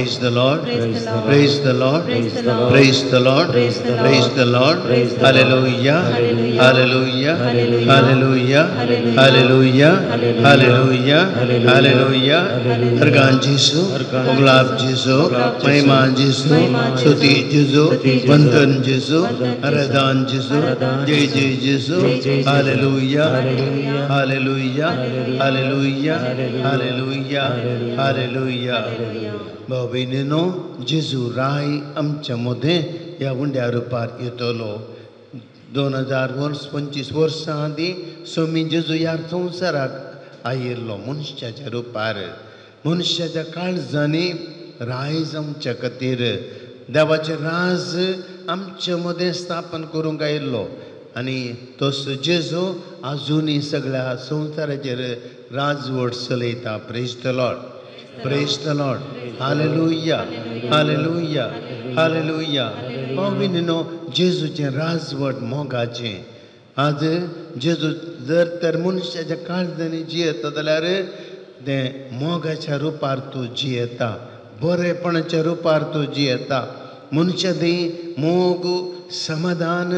Praise the Lord. Praise the Lord. Praise the Lord. Praise the Lord. Hallelujah. Hallelujah. Hallelujah. Hallelujah. Hallelujah. Hallelujah. अर्गान जेसू, गुलाब जेसू, महिमा जेसू, स्तुति जेसू, वंदन जेसू, आराधन जेसू, जय जय जेसू. Hallelujah. Hallelujah. Hallelujah. Hallelujah. Hallelujah. भाव भयणीनो, जेजू राय आमच्या मदें ह्या उंड्या रुपार येतलो. 2000 वर्स 25 वर्सां आदीं स्वामी जेजू ह्या संवसाराक आयिल्लो मनशाच्या रुपार. मनशाच्या काळजांनी रायज आमच्या खातीर देवाचें राज आमचे मदें स्थापन करूंक आयिल्लो आनी तसो जेजू आजुनूय सगळ्या संवसाराचेर राजवट चलयता. Praise the Lord. Praise the Lord. Hallelujah. Hallelujah. Hallelujah. भाव भयणीनो, जेजूचें राजवट मोगाचें. आज जेजू जर तर मनशाच्या काळजांनी जियेता जाल्यार तें मोगाच्या रुपार तो जियेता, बरेपणाच्या रुपार तो जियेता. मनशा थंय मोग, समाधान,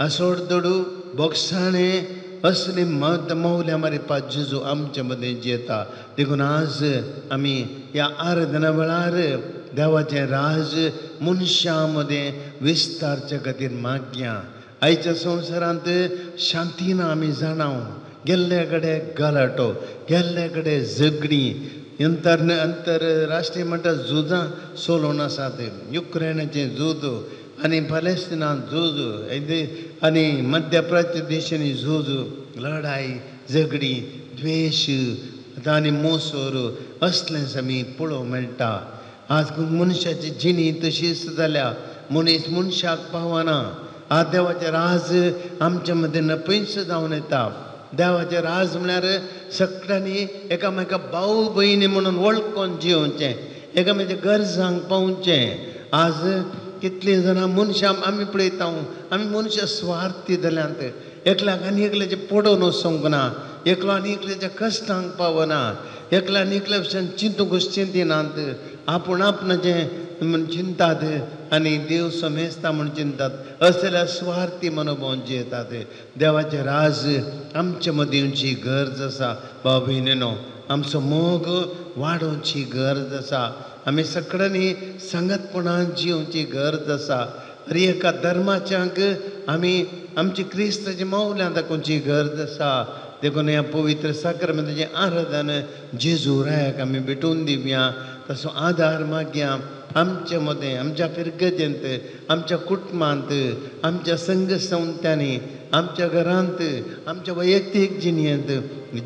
असोडदोडू, बोगसाणें असली मत मौल्या मारिपा जेजू आमचे मदें जियेता. देखून आज आमी ह्या आराधना वेळार देवाचें राज मनशां मदें विस्तारच्या खातीर मागया. आयच्या संवसारांत शांती ना आमी जाणाव. गेल्ले कडेन गलाटो, गेल्ले कडेन झगडीं, अंतरराष्ट्रीय म्हणटा झुजां चलोवन आसात. युक्रेनाचें झूज आनी पॅलेस्टिनांत झूज आनी मध्य प्राच्य देशांनी झूज, लढाई, झगडीं, द्वेश आनी मोसोर असलेंच आमी पळोवंक मेळटा. आज मनशाची जिणी तशीच जाल्या. मनीस मनशाक पावना. आज देवाचें राज आमच्या मदें नपयस जावन येता. देवाचें राज म्हळ्यार सगळ्यांनी एकामेका भाव भयणी म्हणून वळखून जियोवचें, एकामेकाच्या गरजांक पावचें. आज कितलीं जाणां मनशां आमी पळयता, आमी मनशां स्वार्थी जाल्यांत. एकल्याक आनी एकल्याचें पडोवन वचूंक ना, एकलो आनी एकल्याच्या कश्टांक पावना, एकल्या आनी एकल्या भशेन चिंतूंक चिंतिनात. आपूण आपणाचें म्हूण चिंतात आनी देव समेस्ता म्हूण चिंतात. असल्या स्वार्थी मनोभावन जियेतात. देवाचें राज आमचे मदीं येवची गरज आसा. भाव भयणीनो, आमचो मोग वाडोवची गरज आसा. आमी सगळ्यांनी सांगतपणान जियोवची गरज आसा. हर एका धर्माच्यांक आमी आमची क्रिस्ताची मौल्यां दाखोवची गरज आसा. देखून ह्या पवित्र साक्रामेंताचें आराधन जेजू रायाक आमी भेटोवन दिवया. तसो आदार मागया आमचे मदें, आमच्या फिरगजेंत, आमच्या कुटुंबांत, आमच्या संघ संस्थांनी, आमच्या घरांत, आमच्या वैयक्तीक जिणेंत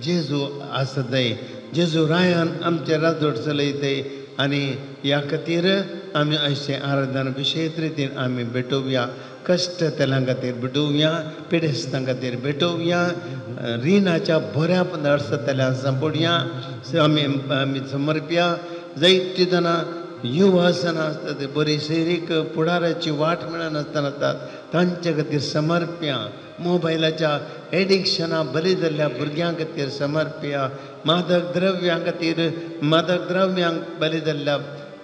जेजू आसतय. जेजू रायान आमचें राजवट चलयतय आनी ह्या खातीर आमी अशें आराधन विशेश रितीन आमी भेटोवया. कश्ट तेलां खातीर भेटोवया, पिडेस्तां खातीर भेटोवया, रिणाच्या बऱ्या आसतल्यांक सांपडया, आमी आमी समर्पया. जायतीं जाणां युवा आसतना आसतात, बरी शैरीक फुडाराची वाट मेळनासतना आसतात, तांचे खातीर समर्प्या. मोबायलाच्या एडिक्शना बली जाल्ल्या भुरग्यां खातीर समर्प्या. मादक द्रव्यां खातीर, मादक द्रव्यांक बली जाल्ल्या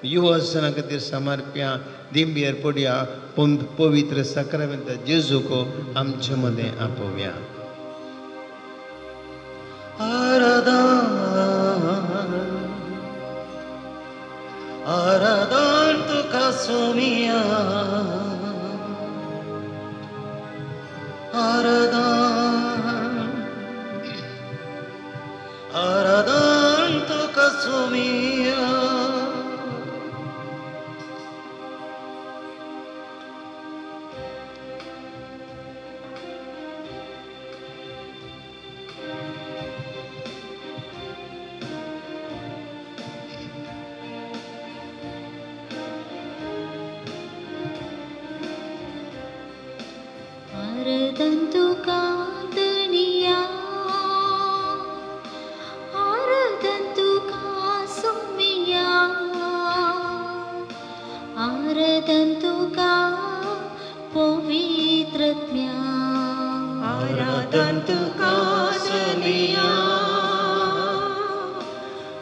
युवा खातीर समर्प्या. दिंबेर पडया, पवित्र साक्रामेंत जेजूक आमचे मदें आपोवया. आराधन आराधन तुका सोमिया, आराधन आराधन तुका सोमिया.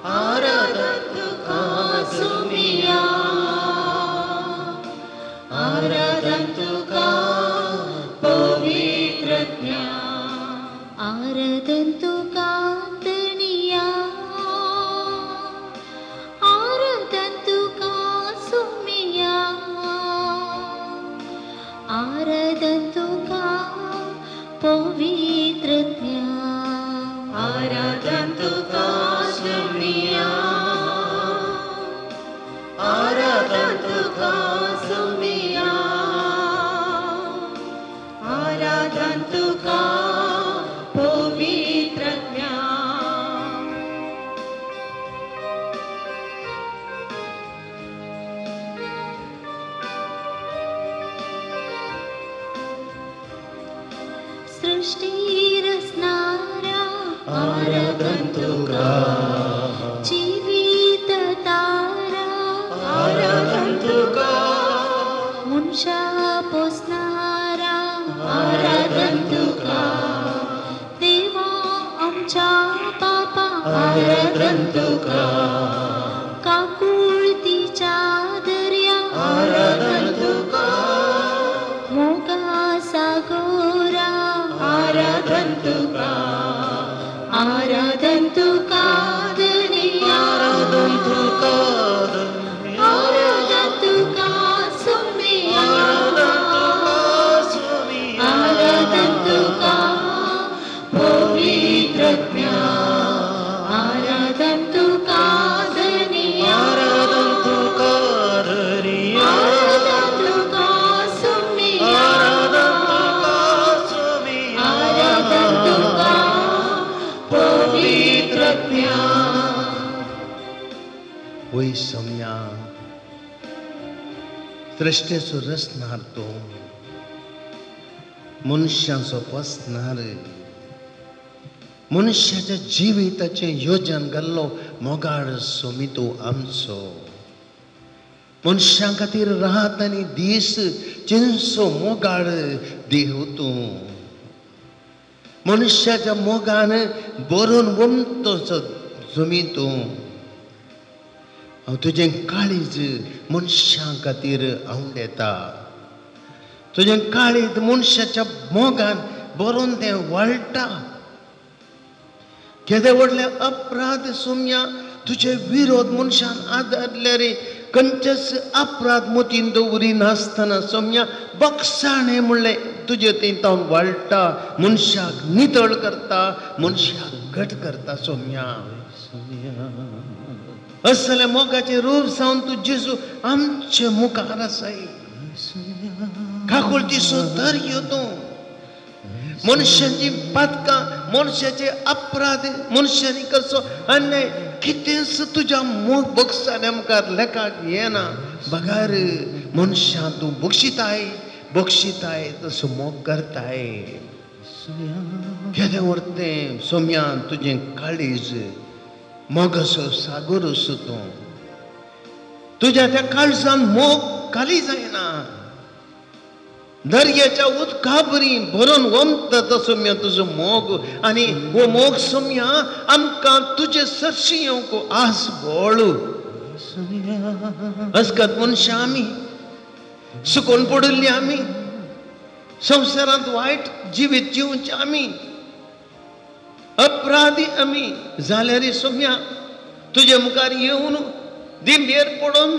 आराधन तुका सोमिया, आराधन तुका धनिया, आराधन तुका सुमिया, आराधन तुका पवित्रज्ञा, आराधन तुका सुमिया, आराधन तुका सुमिया, आराधन तुका पवित्रज्ञा. सृष्टी रचणारा आराधन तुका, जिवीत तारा आराधन तुका, मनशा पोसणारा आराधन तुका, देवा आमच्या बापा आराधन तुका, काकुळतीच्या दर्या आराधन तुका, मोगा सागोरा आराधन तुका, आराधन तुका धनिया, आराधन तुका धनिया, आराधन तुका सुमिया, आराधन तुका सुमिया, आराधन तुका पवित्रज्ञा, आराधन तुका धनिया, आराधन तुका धनिया, आराधन तुका सुमिया, आराधन तुका सुमिया, आराधन तुका पवित्रज्ञा. वय सोम्या, सृश्टेचो रचणार तूं, मनशांचो पोसणार, मनशाच्या जिविताचें योजन घाल्लो मोगाळ सोमी तूं आमचो. मनशां खातीर रात आनी दीस चिंचो मोगाळ देव तूं. मनशाच्या मोगान भरून वमतोचो जमी तूं. हांव तुजें काळीज मनशां खातीर आवडटा. तुजें काळीज मनशाच्या मोगान भरून तें वळटा. केदे व्हडले अपराध सोम्या तुजे विरोध मनशान आदारले रे, खंयचेच अपराध मतीन दवरी नासतना सोम्या बक्षाणें म्हणलें तुजे थंय तावन वाळटा, मनशाक नितळ करता, मनशाक घट करता सोम्या. असल्या मोगाचें रूप जावन तूं जेजू आमचे मुखार आसाय. काकुळतीचो दर्यो तूं. मनशाची पातकां, मनशाचे अपराध, मनशांनी करचो अन्याय कितेंच तुज्या मोग बक्षाण्या मुखार लेखाक येना. बगार मनशां तूं बक्षिताय, बक्षिताय, तसो मोग करताय. केदें व्हरतें सोम्या तुजें काळीज मोगाचो सागोर असो तूं. तुज्या त्या काळजान मोग खाली जायना. दर्याच्या उदका बरी भरून वमता तसो सोम्या तुजो मोग. आनी हो मोग सोम्या आमकां तुजे सरशी येवंक आस बोळ. अस्कत मनशां आमी सुकोन पडिल्ली, आमी संवसारांत वायट जिवीत जिवचे, आमी अपराधी आमी जाल्यार सोम्या तुजे मुखार येवन दिंबेर पडून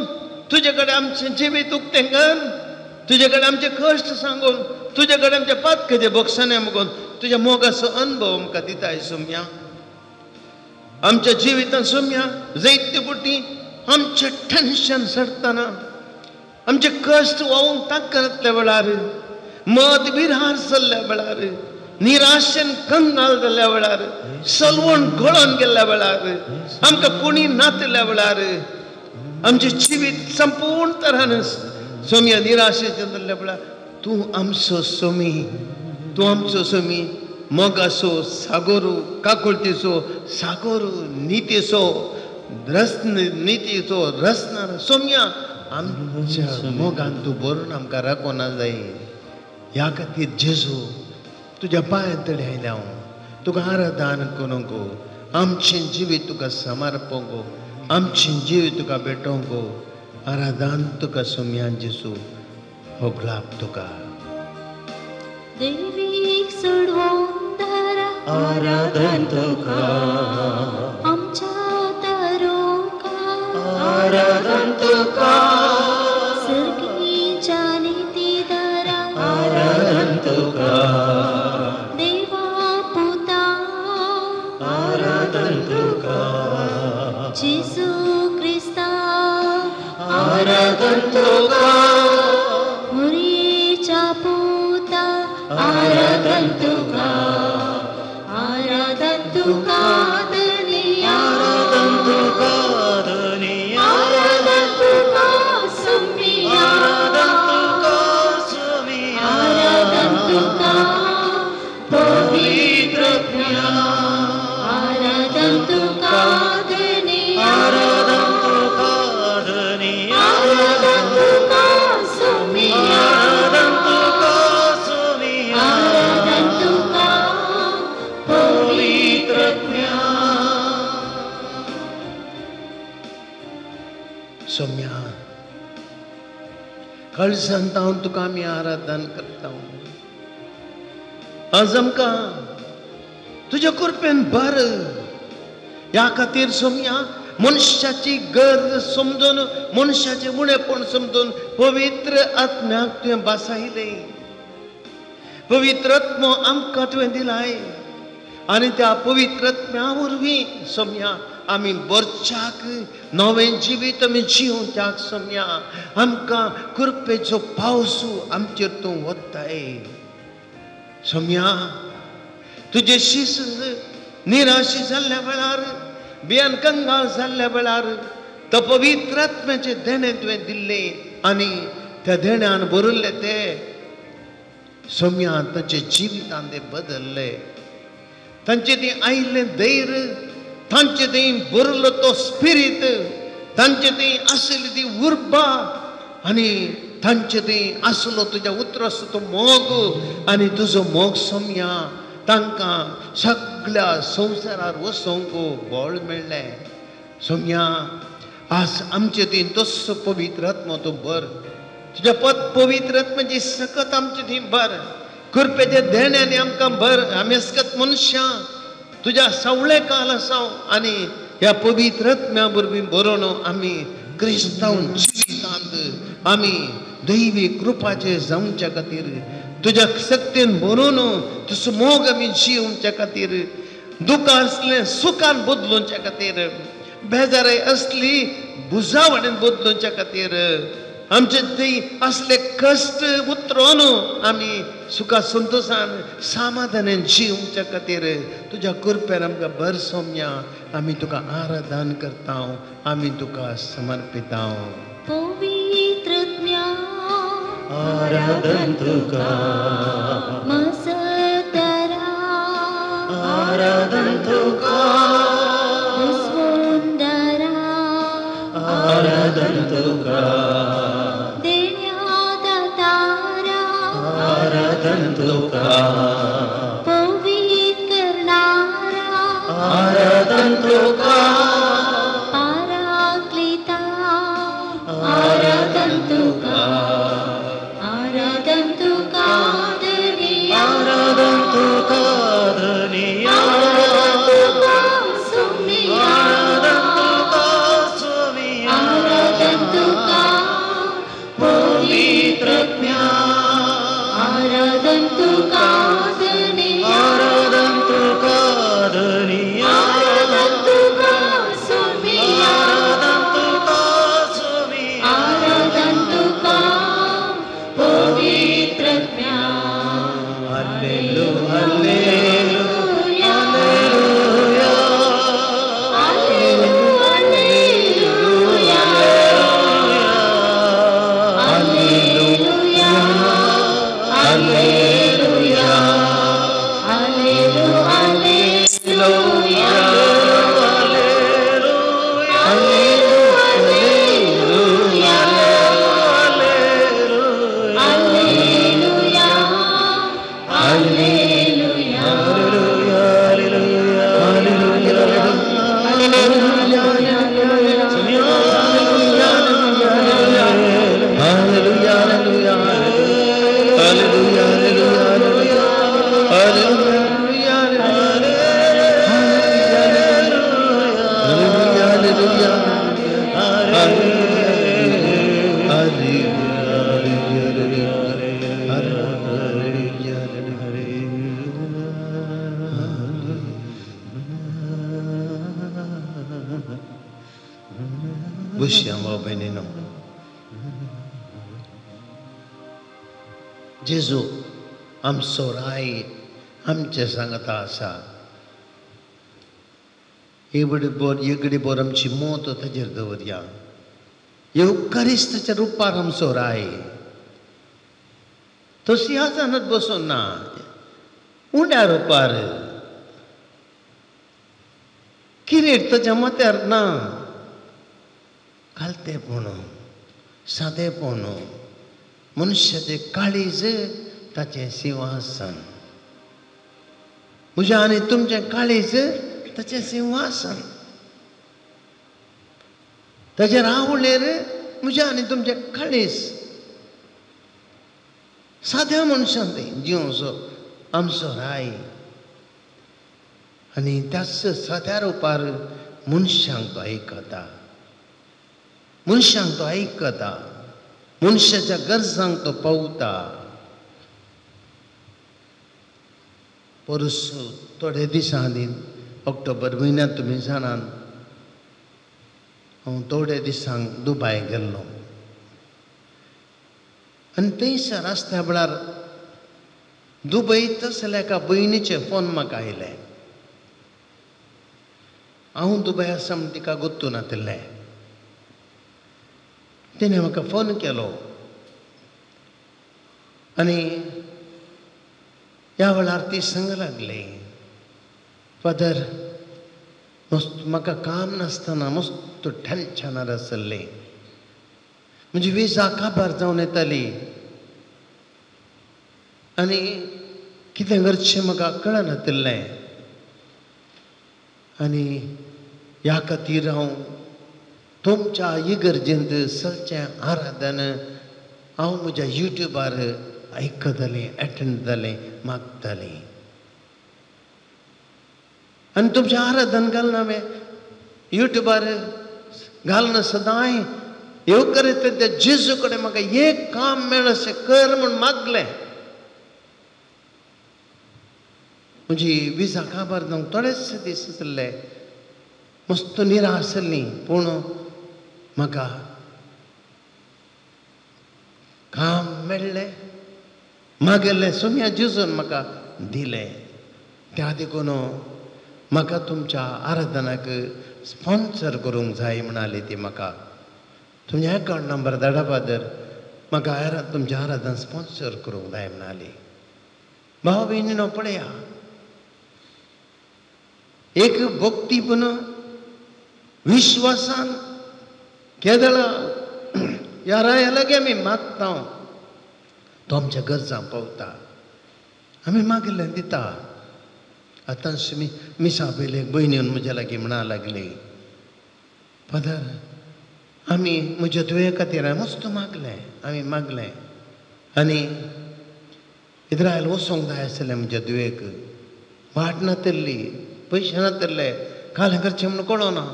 तुजे कडेन आमचें जिवीत उक्तें कर, तुजे कडेन आमचे कश्ट सांगून, तुजे कडेन आमचे पातकाचे बक्षाणे मागून तुज्या मोगाचो अनुभव आमकां दिताय सोम्या. आमच्या जिवितांत सोम्या जायते फावटी आमचें टेन्शन सरतना, आमचे कश्ट व्हांवूंक ताकनातल्या वेळार, मत विरार जाल्ल्या वेळार, निराशेन कंगाल जाल्ल्या वेळार, सलवण गळोन गेल्ल्या वेळार, आमकां कोणी नातिल्ल्या वेळार, आमचें जिवीत संपूर्ण तरान सोम्या निराशेचें जाल्ल्या वेळार तूं आमचो सोमी, तूं आमचो सोमी मोगाचो सागोरू, काकुळतीचो सागोरू, नितीचो रस, नितीचो रसणार सोम्या आमच्या मोगान तूं भरून आमकां राखोना जाय. ह्या खातीर जेजू तुज्या पांयां तडे आयल्या हांव, तुका आराधन करूंक, आमचें जिवीत तुका समर्पूंक, आमचें जिवीत तुका भेटोवंक. आराधन तुका सोम्या जेजू, हो ग्लाप तुका. देवीक सोडवून दारा आराधन तुका आमच्या तारुका आराधन तुका सर्गीच्या नितीदारा आराधन तुका देवा पुता आराधन तुका जेजू क्रिस्ता आराधन तुका मुरीच्या पुता आराधन तुका आराधन तुका धनिया आराधन तुका धनिया आराधन तुका सुमिया आराधन तुका सुमिया आराधन तुका पवित्र ज्ञान आराधन तुका धनिया आराधन तुका धनिया आराधन तुका सुमिया आराधन तुका सुमिया आराधन तुका पवित्र ज्ञान. सोम्या कळसांत हांव तुका आमी आराधन करता. आज आमकां तुज्या कृपेन भर. ह्या खातीर सोम्या मनशाची गरज समजून मनशाचें उणेपण समजून पवित्र आत्म्याक तुवें भासायलें. पवित्र आत्मो आमकां तुवें दिलाय आनी त्या पवित्र आत्म्या वरवीं सोम्या आमी बरच्याक नवें जिवीत आमी जिवच्याक सोम्या आमकां कृपेचो पावस आमचेर तूं वताय. सोम्या तुजे शीस निराशी जाल्ल्या वेळार बियान कंगाल जाल्ल्या वेळार तो पवित्र आत्म्याचें देणें तुवें दिल्लें आनी त्या देण्यान भरिल्लें ते सोम्या तांचे जिवितान ते बदल्ले. तांचे ती आयिल्लें धैर्य, तांचे थंय भरलो तो स्पिरीत, तांचे थंय आसली ती उर्बा आनी तांचे थंय आसलो तुज्या उतराचो तो मोग आनी तुजो मोग सोम्या तांकां सगळ्या संवसारार वचोंक बळ मेळ्ळें. सोम्या आज आमचे थंय तस्सो पवित्र आत्मो तूं भर. तुज्या पवित्र आत्म्याची सकत आमचे थंय भर. कृपेच्या देण्यानी आमकां भर. आमी असकत मनशां तुज्या सावळे काल आसा आनी ह्या पवित्र आत्म्या वरवीं बरोवन आमी क्रिस्तांव जिवितांत आमी दैवी कृपाचे जावच्या खातीर तुज्या शक्तीन भरून तुजो मोग आमी जिवच्या खातीर दुखां आसलें सुखान बदलुच्या खातीर बेजाराय आसली भुजावणेन बदलुच्या खातीर आमचे थंय असले कश्ट उतरोन आमी सुखा संतोशान समाधानान जिवच्या खातीर तुज्या कृपेन आमकां भर सोम्या. आमी तुका आराधन करता, आमी तुका समर्पिता. पवित्र ज्ञान आराधन तुका मसतरा आराधन तुका सुंदरा आराधन तुका देण्या दातारा आराधन तुका पवित्र करणारा आराधन तुका पाराक्लिता आराधन तुका आराधन तुका धनिया आराधन तुका धनिया आराधन तुका सुमिया आराधन तुका सुमिया आराधन तुका पवित्र ज्ञान आराधन तुका. बसया भाव भयणीनो. जेजू आमचो राय आमचे सांगता आसा. एगडी बोर आमची मोत ताजेर दवरया. येवकारिस्ताच्या रुपार आमचो राय तो सिंहासनात बसून ना, उण्या रुपार, किरीट ताच्या माथ्यार ना, खालतेपण सादेपण, मनशाचें काळीज ताचें सिंहासन. म्हजें आनी तुमचें काळीज ताचें सिंहासन. ताचें रावळेर म्हजें आनी तुमचें काळीज. साद्या मनशान तें जिवचो आमचो राय. आनी त्याच साद्या रुपार मनशांक तो आयकता, मनशांक तो आयकता, मनशाच्या गरजांक तो पावता. परस थोडे दिसां आदीं ऑक्टोबर म्हयन्यांत तुमी जाणात हांव थोडे दिसांक दुबाय गेल्लो आनी थंयसर रस्त्या वेळार दुबय तसल्या एका भयणीचें फोन म्हाका आयलें. हांव दुबय आसा म्हूण तिका गोत्तू नातिल्लें. तिणें म्हाका फोन केलो आनी ह्या वेळार ती सांग लागली, फादर मस्त म्हाका काम नासतना मस्त टेन्शनार आसलें, म्हजी विजा काबार जावन येताली आनी कितें करचें म्हाका कळनातिल्लें आनी ह्या खातीर हांव तुमच्या इगर्जेंत सलचें आराधन हांव म्हज्या युट्यूबार आयकतालें, एटँड जालें, मागतालें आनी तुमचें आराधन घालना हांवें युट्यूबार घालना सदांय येवकर त्या जेजू कडेन म्हाका एक काम मेळशें कर म्हूण मागलें. म्हजी विजा काबार जावंक थोडेच दीस आसले, मस्त निराश आसली, पूण म्हाका काम मेळ्ळें, मागेलें सोम्या जेजून म्हाका दिलें. त्या देखून म्हाका तुमच्या आराधनाक स्पॉन्सर करूंक जाय म्हणाली ती म्हाका. तुमच्या अकावंट नंबर धाडा फादर, म्हाका तुमच्या आराधन स्पॉन्सर करूंक जाय म्हणाली. भाव भयणीनो पळया, एक भक्ती पूण विश्वासान केदळा ह्या राया लागीं आमी मागता, तो आमच्या गरजां पावता, आमी मागिल्लें दिता. आतां मिसा पयले भयण येवन म्हज्या लागीं म्हणा लागली, फादर आमी म्हज्या धुवे खातीर मस्त मागलें, आमी मागलें आनी इस्रायल वचोंक जाय आसलें म्हज्या धुवेक, वाट नातिल्ली, पयशे नातिल्ले, कालें करचें म्हूण कळना,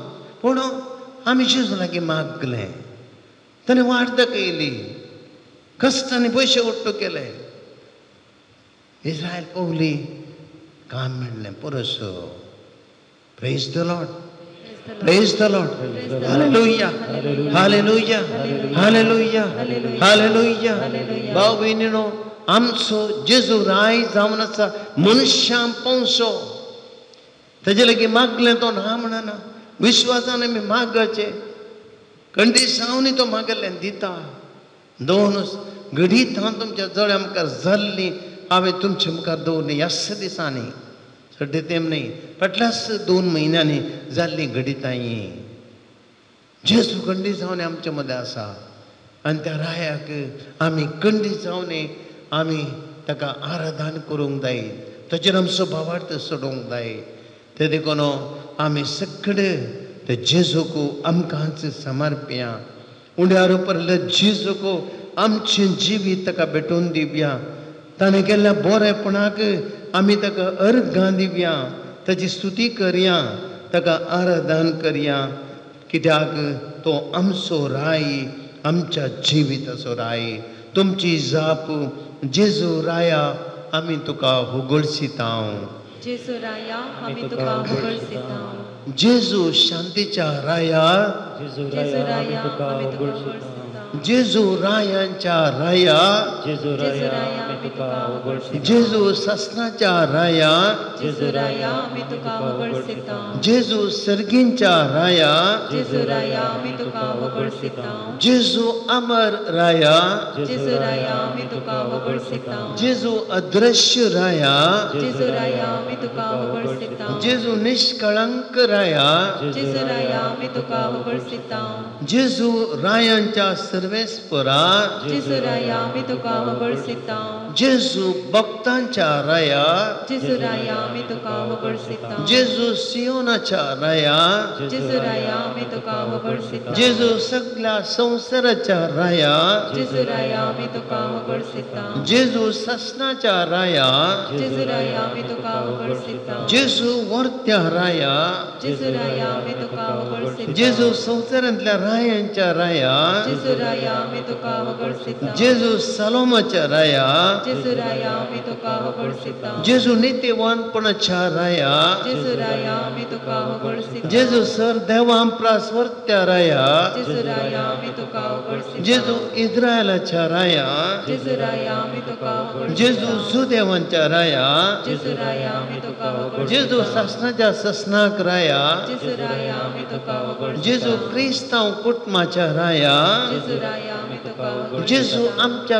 पूण आमी जेजू लागीं मागलें, ताणें वाट दाखयली, कश्टांनी पयशे उट्टू केले, इस्रायल पावली, काम मेळ्ळें. पुरस. Praise the Lord, praise the Lord. Hallelujah, hallelujah, hallelujah, hallelujah. भाव भयणीनो, आमचो जेजू राय जावन आसा मनशां पावसो. ताजे लागीं मागलें तो ना म्हणना, विश्वासान आमी मागचें, कंडिसांवनी तो मागलें दिता. दोन घडीत हांव तुमच्या जळ्या मुखार जाल्लीं हांवें तुमच्या मुखार दवरलीं. ह्याच दिसांनी, सड्डे तेम न्ही, फाटल्याच 2 म्हयन्यांनी जाल्लीं घडितां हीं. जेजू कंडी जावन आमच्या मदें आसा आनी त्या रायाक आमी कंडी जावन आमी ताका आराधन करूंक जाय, ताचेर आमचो भावार्थ सोडोवंक जाय. ते देखून आमी सगळे ते जेजूक आमकांच समर्पया, उंड्यार पडले जेजूक आमचें जिवीत ताका भेटोवन दिवया, ताणें केल्ल्या बरेपणाक आमी ताका अर्घां दिवया, ताची स्तुती करया, ताका आराधन करया, कित्याक तो आमचो राय, आमच्या जिविताचो राय. तुमची जाप जेजू राया आमी तुका होगळसितांव. जेजू राया आमी तुका होगळसिता. जेजू शांतीच्या राया, जेजू राया आमी तुका होगळसिता. जेजू रायांच्या राया, जेजू राया आमी तुका होगळसिता. जेजू ससनाच्या राया, जेजू राया आमी तुका होगळसिता. जेजू सर्गींच्या राया, जेजू राया आमी तुका होगळसिता. जेजू अमर राया, जेजू राया आमी तुका होगळसिता. जेजू अदृश्य राया, जेजू राया आमी तुका होगळसिता. जेजू निष्कळंक राया, जेजू राया आमी तुका होगळसिता. जेजू रायांच्या सर्वेस्परा, जेजू राया आमी तुका होगळसिता. जेजू भक्तांच्या राया, जेजू राया आमी तुका होगळसिता. जेजू सियोनाच्या राया, जेजू राया आमी तुका होगळसिता. जेजू सगळ्या संवसाराच्या राया, जेजू राया आमी तुका होगळसिता. जेजू ससनाच्या राया, जेजू राया आमी तुका होगळसिता. जेजू वर्त्या राया, जेजू राया आमी तुका होगळसिता. जेजू संवसारांतल्या रायांच्या राया, जेजू राया आमी तुका होगळसिता. जेजू सलोमाच्या राया, जेजू राया आमी तुका होगळसिता. जेजू नितीवानपणाच्या राया, जेजू राया आमी तुका होगळसिता. जेजू सर देवां प्रास वर्त्या राया, जेजू राया आमी तुका होगळसिता. जेजू इस्रायलाच्या राया, जेजू राया आमी तुका होगळसिता. जेजू जुदेवांच्या राया, जेजू राया आमी तुका होगळसिता. जेजू ससनाच्या ससनाक राया, जेजू राया आमी तुका होगळसिता. जेजू क्रिस्तांव कुटुंबाच्या राया, जेजू राया आमी तुका होगळसिता. जेजू आमच्या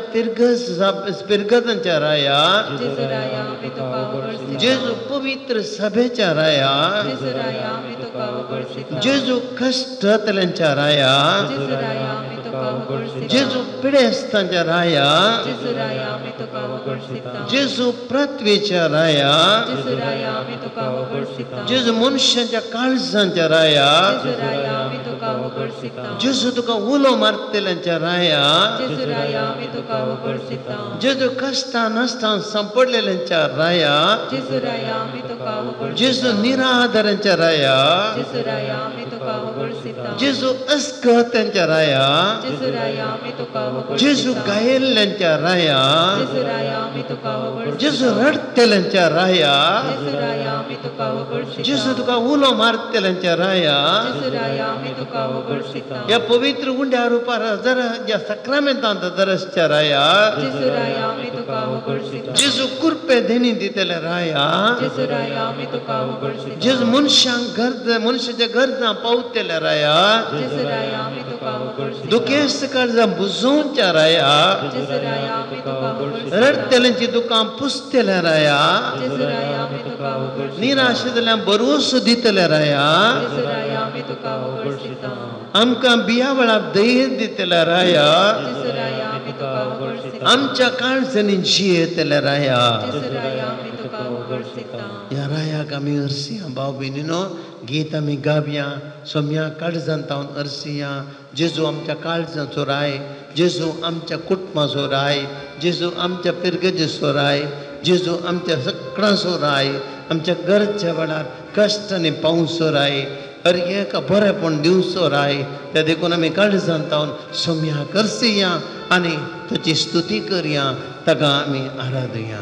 पिरगजांच्या राया, जेजू राया आमी तुका होगळसिता. जेजू पवित्र सभेच्या राया, जेजू राया आमी तुका होगळसिता. जेजू कश्टांतल्यांच्या राया, जेजू राया आमी तुका होगळसिता. जेजू पिडेस्तांच्या राया, जेजू राया आमी तुका होगळसिता. जेजू पृथ्वीच्या राया, जेजू राया आमी तुका होगळसिता. जेजू मनशांच्या काळजांच्या राया, जेजू राया आमी तुका होगळसिता. जेजू तुका उलो मारतल्यांच्या राया, जेजू राया आमी तुका होगळसिता. जेजू कश्टां नश्टां सांपडलेल्यांच्या राया, जेजू राया आमी तुका होगळसिता. जेजू निराधारांच्या राया, जेजू राया आमी तुका होगळसिता. जेजू अस्कत्यांच्या राया, जेजू राया आमी तुका होगळसिता. जेजू गायल्ल्यांच्या राया, जेजू राया आमी तुका होगळसिता. जेजू रडतेल्यांच्या राया, जेजू राया आमी तुका होगळसिता. जेजू तुका उलो मारतेल्यांच्या राया, जेजू राया आमी तुका होगळसिता. ह्या पवित्र उंड्या रुपार जरा ह्या सक्रामेंतांत दरसच्या राया, जेजू राया आमी तुका होगळसिता. जेजू कुरपे देणी दितले राया, जेजू राया आमी तुका होगळसिता. जेजू मनशांक गरज मनशाच्या गरजां पावतले राया, जेजू राया आमी तुका होगळसिता. दुखेस्त काळजां बुजोवच्या राया, जेजू राया आमी तुका होगळसिता. रडतेल्यांची दुकां पुसतले राया, जेजू राया आमी तुका होगळसिता. निराशेतल्यान भरवंसो दितले राया, जेजू राया आमी तुका होगळसिता. आमकां बिया वेळार धैर्य दितले राया, जेजू राया आमी तुका होगळसिता. आमच्या काळजांनी जियेतले राया, जेजू राया आमी तुका होगळसिता. ह्या रायाक आमी अरसिया भाव भयणीनो, गीत आमी गावया सोम्या काळजांत तावन अरसिया. जेजू आमच्या काळजांचो राय, जेजू आमच्या कुटुंबाचो राय, जेजू आमच्या पिरगजेचो राय, जेजू आमच्या सगळ्यांचो राय, आमच्या गरजेच्या वेळार कश्ट आनी पावसो राय, हर एका बरेपण दिवचो राय. त्या देखून आमी काळजांत तावन सोम्या करसिया आनी ताची स्तुती करया, ताका आमी आराधया.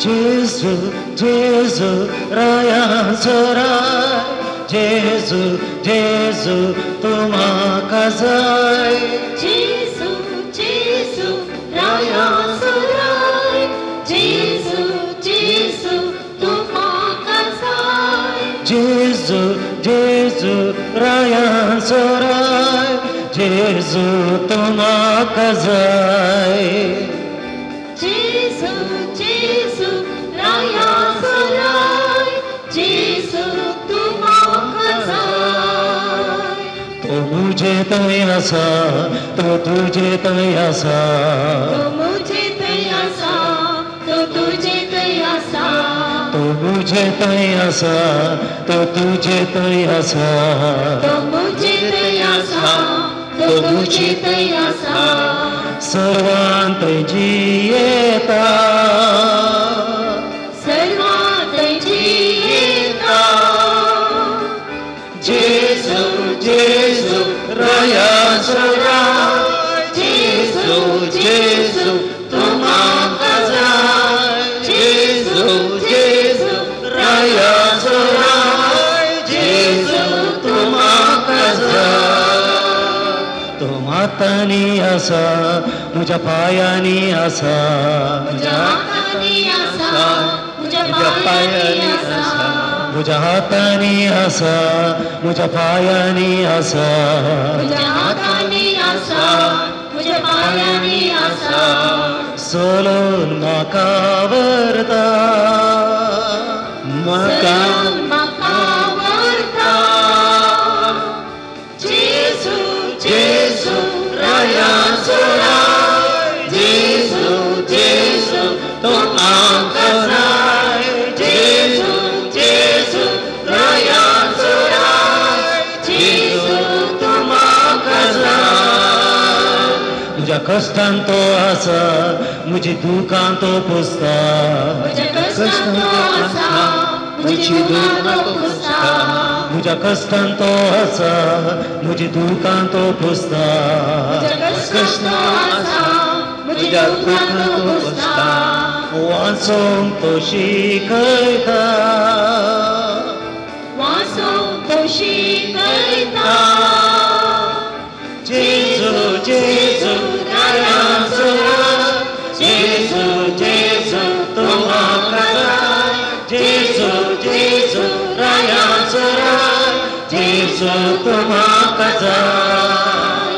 जेजू जेजू रायांचो राय, जेजू जेजू तूं म्हाका जाय. जेजू जेजू रायांचो राय, जेजू जेजू तूं म्हाका जाय. जेजू जेजू रायांचो राय, जेजू तूं म्हाका जाय. जेजू जेजू रायांचो राय, जेजू तूं म्हाका जाय. तो मुझे थंय आसा, तो तुजे थंय आसा, तो मुझे थंय आसा, तो तुजे थंय आसा, तो मुझे थंय आसा, तो तुजे थंय आसा, तो मुझे थंय आसा, तो तुजे थंय आसा. सर्वांत जियेता, सर्वांत जियेता. जेजू जेजू रायांचो आसा, म्हज्या पांयांनी आसा, म्हज्या हातांनी आसा, म्हज्या पांयांनी आसा, म्हज्या हातांनी आसा, म्हज्या पांयांनी आसा, म्हज्या हातांनी आसा, म्हज्या पांयांनी आसा. सोलोन म्हाका व्हरता, म्हाका म्हाका व्हरता. जेजू जेजू रायाचो राय, जेजू जेजू तो आमचो राय, जेजू जेजू रायाचो राय, जेजू तूं म्हाका जाय. म्हज्या कश्टान तो आसा, म्हजी दुकां तो पुसता, म्हज्या कश्टान तो आसा, म्हजी दुकां तो पुसता, म्हज्या कश्टान तो आसा, म्हजी दुकां तो पुसता, म्हज्या कश्टान तो आसा, म्हजी दुकां तो पुसता. वाचोंक तो शिकयता, वाचोंक तो शिकयता. जेजू जेजू रायाचो राय, जेजू जेजू तूं म्हाका जाय, जेजू जेजू रायाचो राय, जेजू तूं म्हाका जाय.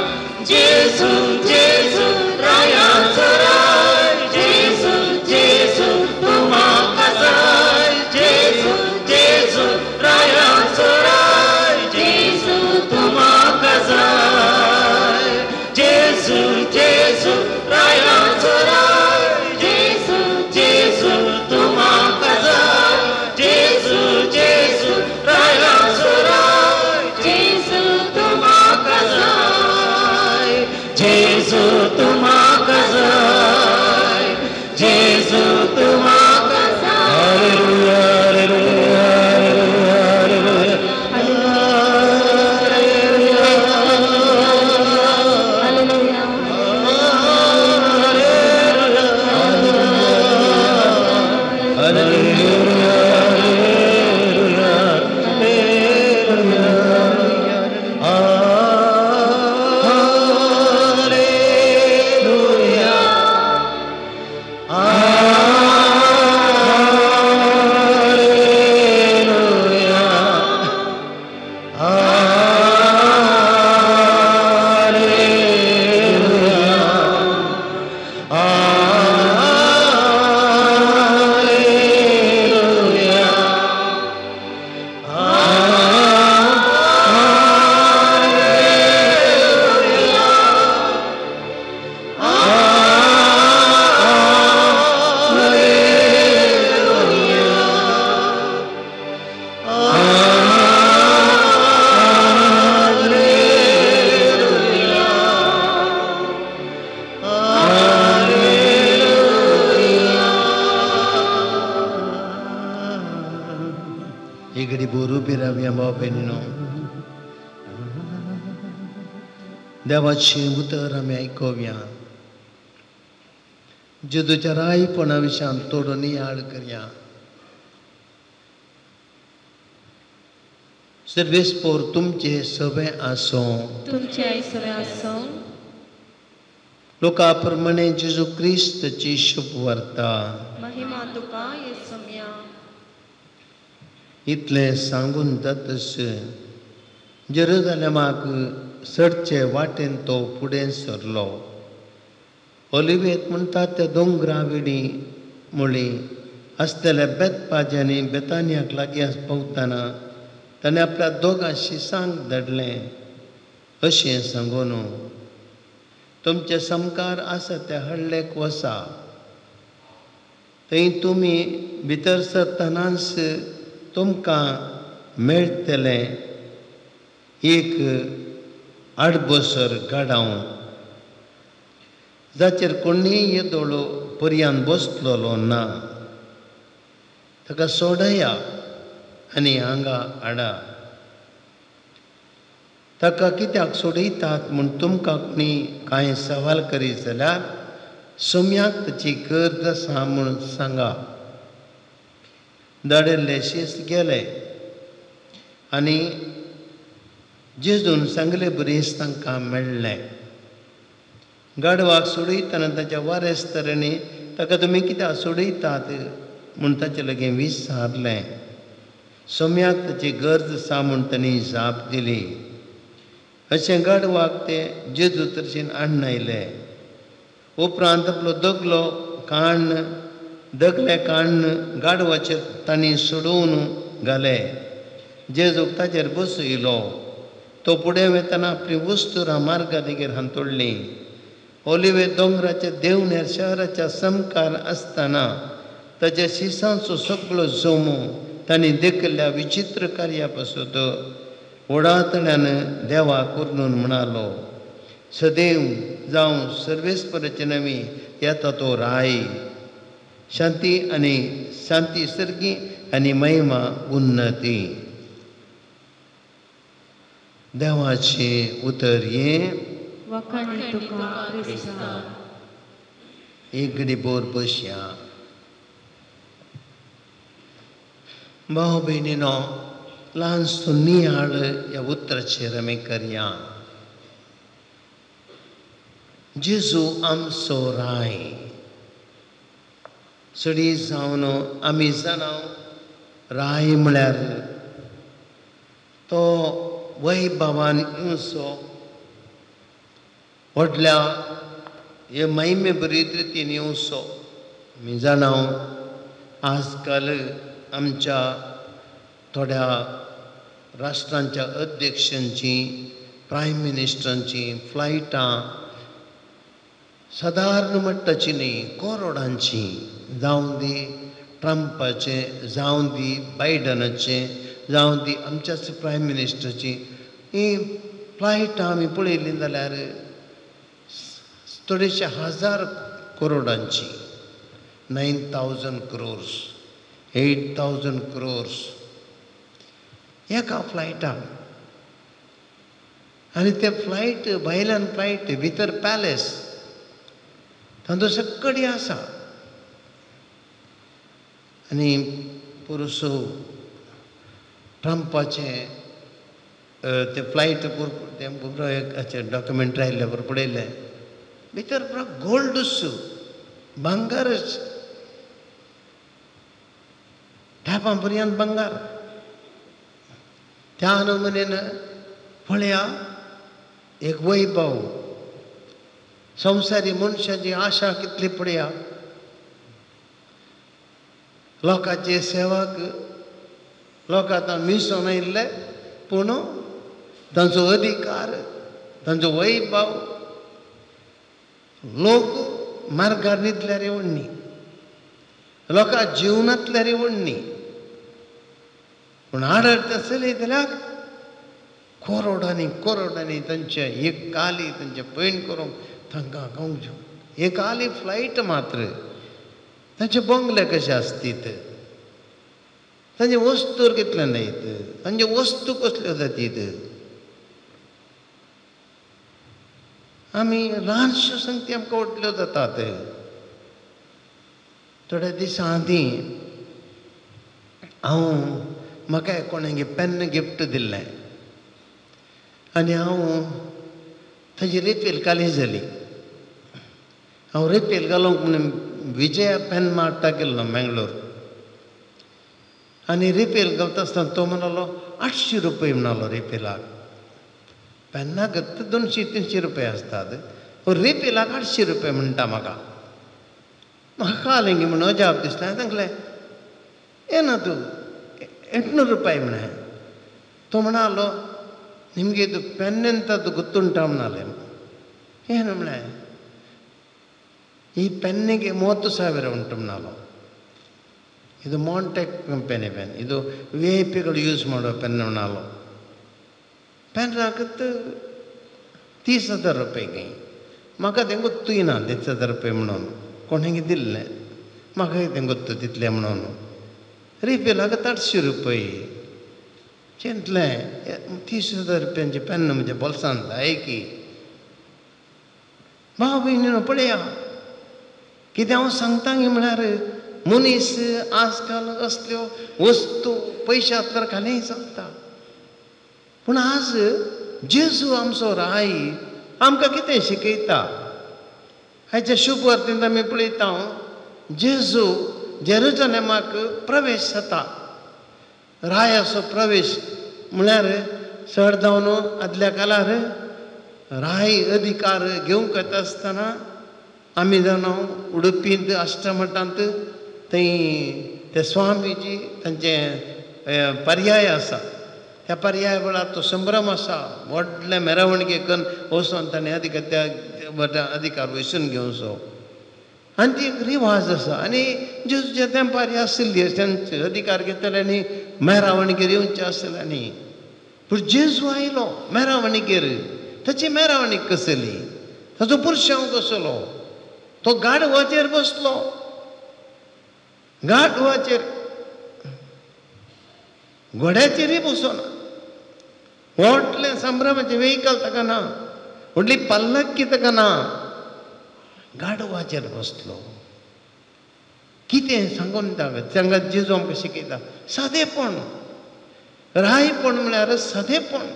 जेजू जेजू रायाचो राय, जेजू जेजू तूं म्हाका जाय, जेजू जेजू रायाचो राय, जेजू तूं म्हाका जाय. जेजू जेजू रायाचो राय, जेजू जेजू तूं म्हाका जाय, जेजू जेजू रायाचो राय, जेजू तूं म्हाका जाय, जेजू तूं म्हाका जाय, जेजू तूं म्हाका जाय. Hallelujah hallelujah hallelujah hallelujah. ही घडी बोरू रावया भाव भयणीनो, देवाचें उतर आमी आयकोवया. जेजूच्या रायपणा विशयान थोडो नियाळ करया. सर्वेस्पोर तुमचे सगळे आसूं, तुमचे सगळे आसूं. लोका प्रमाणे जेजू क्रिस्तची शुभ वार्ता. महिमा तुका येसुम्या. इतलें सांगून जातच जेरुजालेमाक चडचे वाटेन तो फुडें सरलो. ओलिवेत म्हणटा त्या दोंगरा विडी मुळी आसलेल्या बेतपाज आनी बेतानियाक लागीं पावतना ताणें आपल्या दोगां शिसांक धाडलें अशें सांगून, तुमचे सामकार आसा त्या हडलेक वसा, थंय तुमी भितर सरतनाच तुमकां मेळटलें एक आडबसर गाडांव, जाचेर कोणीय येदोळो पर्यान बसलेलो ना. ताका सोडया आनी हांगा हाडा. ताका कित्याक सोडयतात म्हूण तुमकां कोणी कांय सवाल करीत जाल्यार सोम्याक ताची गरज आसा म्हूण सांगा. धाडिल्ले शीस गेले आनी जेजून सांगले बरीच तांकां मेळ्ळें. गाडवाक सोडयतना ताच्या वारेस्तरांनी ताका तुमी कित्याक सोडयतात म्हूण ताचे लागीं विचारलें. सोम्याक ताची गरज आसा म्हूण तांणी जाप दिली. अशें गाडवाक ते जेजू तर्शीन हाडून आयले. उपरांत आपलो दगलो काण्ण दगले काण्ण गाडवाचेर तांणी सोडोवन घाले. जेजूक ताचेर बसयलो. तो फुडें वतना आपली वस्तुरां मार्गा देगेर हांतुडलीं. ओलिवे दोंगराच्या देवण्यार शहराच्या समकार आसतना ताच्या शिसांचो सगळो जमो तांणी देखिल्ल्या विचित्र कार्या पासत व्हडातल्यान देवाक उर्नून म्हणालो, सदैव जावं सर्वेस्पराचे नवी येता तो राय, शांती आनी शांती सर्गी आनी महिमा उन्नती. देवाचें उतर हें. वखाणी तुका क्रिस्ता. एक घडी बोर बसया. भाव भयणीनो, ल्हानसो नियाळ ह्या उतराचेर आमी करया. जेजू आमचो राय. चडी जावन आमी जाणा राय म्हळ्यार तो वैभवान येवचो, व्हडल्या हे महिमे बरी रितीन येवचो. आमी जाणा आजकाल आमच्या थोड्या राष्ट्रांच्या अध्यक्षांची, प्रायम मिनिस्टरांची फ्लायटां सादारण मट्टाची न्ही, करोडांची. जावं दी ट्रंपाचें, जावं दी बायडनाचें, जावं दी आमच्याच प्रायम मिनिस्टराची, ही फ्लायटां आमी पळयलीं जाल्यार थोडेशे हजार करोडांची, 9,000 crores, 8,000 crores एका फ्लायटाक. आनी ते फ्लायट भायल्यान फ्लायट, भितर पॅलेस, तांचो सगळी आसा. आनी पुरुसो ट्रंपाचें ते फ्लायट तें डॉक्युमेंट्री आयिल्ले बरोबर पळयलें, भितर पुरो गोल्डूच, भांगरच, ढापां पर्यंत भांगर. त्या नमुनेन पळया एक वैभव, संवसारी मनशाची आशा कितली पळया, लोकांचे सेवाक लोक आतां मिसोन आयिल्ले, पूण तांचो अधिकार, तांचो वैभव लोक मार्गार न्हिदल्यार येवणी, लोकां जिवनांतल्यार येवणी, पूण आडर चलयत जाल्यार करोडांनी करोडांनी तांचे एक काली तांचे पयण करूंक तांकां गावचो एक आली फ्लायट मात्र. तांचे बंगले कशे आसतीत, तांचे वस्तूर कितले न्हयत, तांचे वस्तू कसल्यो जातीत. आमी ल्हानश्यो संगती आमकां व्हडल्यो जातात. थोड्या दिसां आदीं हांव म्हाका कोणें पेन्न गिफ्ट दिल्लें आनी हांव ताजी रिफील काली जाली. हांव रिफील घालूंक म्हणून विजया पेन मार्टाक गेल्लो मेंगलोर. आनी रिफील घालता आसतना तो म्हणालो 800 रुपये म्हणालो रिफिलाक. पेन्नाक 200-300 रुपये आसतात, रिफिलाक 800 रुपये म्हणटा म्हाका. म्हाका आलें म्हणून अजाप दिसलें. हांवें सांगलें येना तूं 800 ರೂಪಾಯಿ म्हणे. तो म्हणालो ನಿಮಗೆ ಇದು ಪೆನ್ ಎಂಥದ್ದು ಗೊತ್ತುಂಟಾ म्हणाಲೆ. ಏನು म्हಳೆ, ಈ ಪೆನ್ನಿಗೆ 30,000 ಉಂಟು म्हणालो. ಇದು ಮಾಂಟೆಕ್ ಕಂಪೆನಿ ಪೆನ್, ಇದು ವಿ I ಪಿಗಳು ಯೂಸ್ ಮಾಡುವ ಪೆನ್ म्हणालो. ಪೆನ್ ಹಾಕತ್ತು 30,000 रुपये. म्हाका तें गोत्तूय ना 30,000 रुपये म्हणून, कोणें दिल्लें म्हाका तें गोत्तू तितलें म्हणून. रिफिलाक 800 रुपये. चिंतलें 30,000 रुपयांचें पेन्न म्हज्या बोल्सांत जाय की. भाव भयणीनो पळया कितें हांव सांगता म्हळ्यार मनीस आजकाल असल्यो वस्तू पयशे आसल्यार खालीय चलता. पूण आज जेजू आमचो राय आमकां कितें शिकयता? हाच्या शुभ वार्तेंत आमी पळयता, जेजू जेरुजलेमाक प्रवेश जाता. रायाचो प्रवेश म्हळ्यार चड जावन आदल्या काळार राय अधिकार घेवंक येता आसतना आमी जाणा उडुपींत अष्टमठांत थंय ते स्वामीजी तांचे पर्याय आसा. त्या पर्याय वेळार तो संभ्रम आसा, व्हडले मेरावणगे करून वचोन ताणें अधिकार त्या अधिकार वयसून घेवचो. आनी ती एक रिवाज आसा. आनी जेजूच्या तेंपार आशिल्ली तांचे अधिकार घेतले आनी मेरावणगेर येवचें आसलें. आनी पूण जेजू आयलो मेरावणगेर. ताची मेरावणी कसली, ताचो पुरशांव कसलो, तो गाडवाचेर बसलो. गाडवाचेर, घोड्याचेरय बसोना. व्हडलें संभ्रमाचें वेहिकल ताका ना, व्हडली पल्लक्की ताका ना, गाडवाचेर बसलो. कितें सांगून तांकां जेजू आमकां शिकयता सादेपण. रायपण म्हळ्यार सादेपण.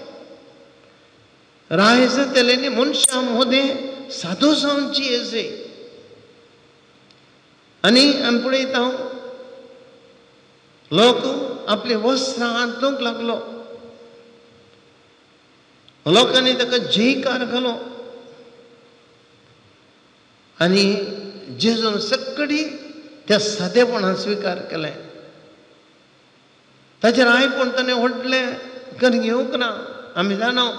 राय जातलें न्ही मनशां मदें सादो जावन जियेजे. आनी आमी पळयता लोक आपली वस्त्रां हांतूंक लागलो. लोकांनी ताका जयकार घालो. आनी जेजून सगळी त्या सादेपणान स्विकार केलें. ताचेर रायपण ताणें व्हडलें करून घेवंक ना. आमी जाणा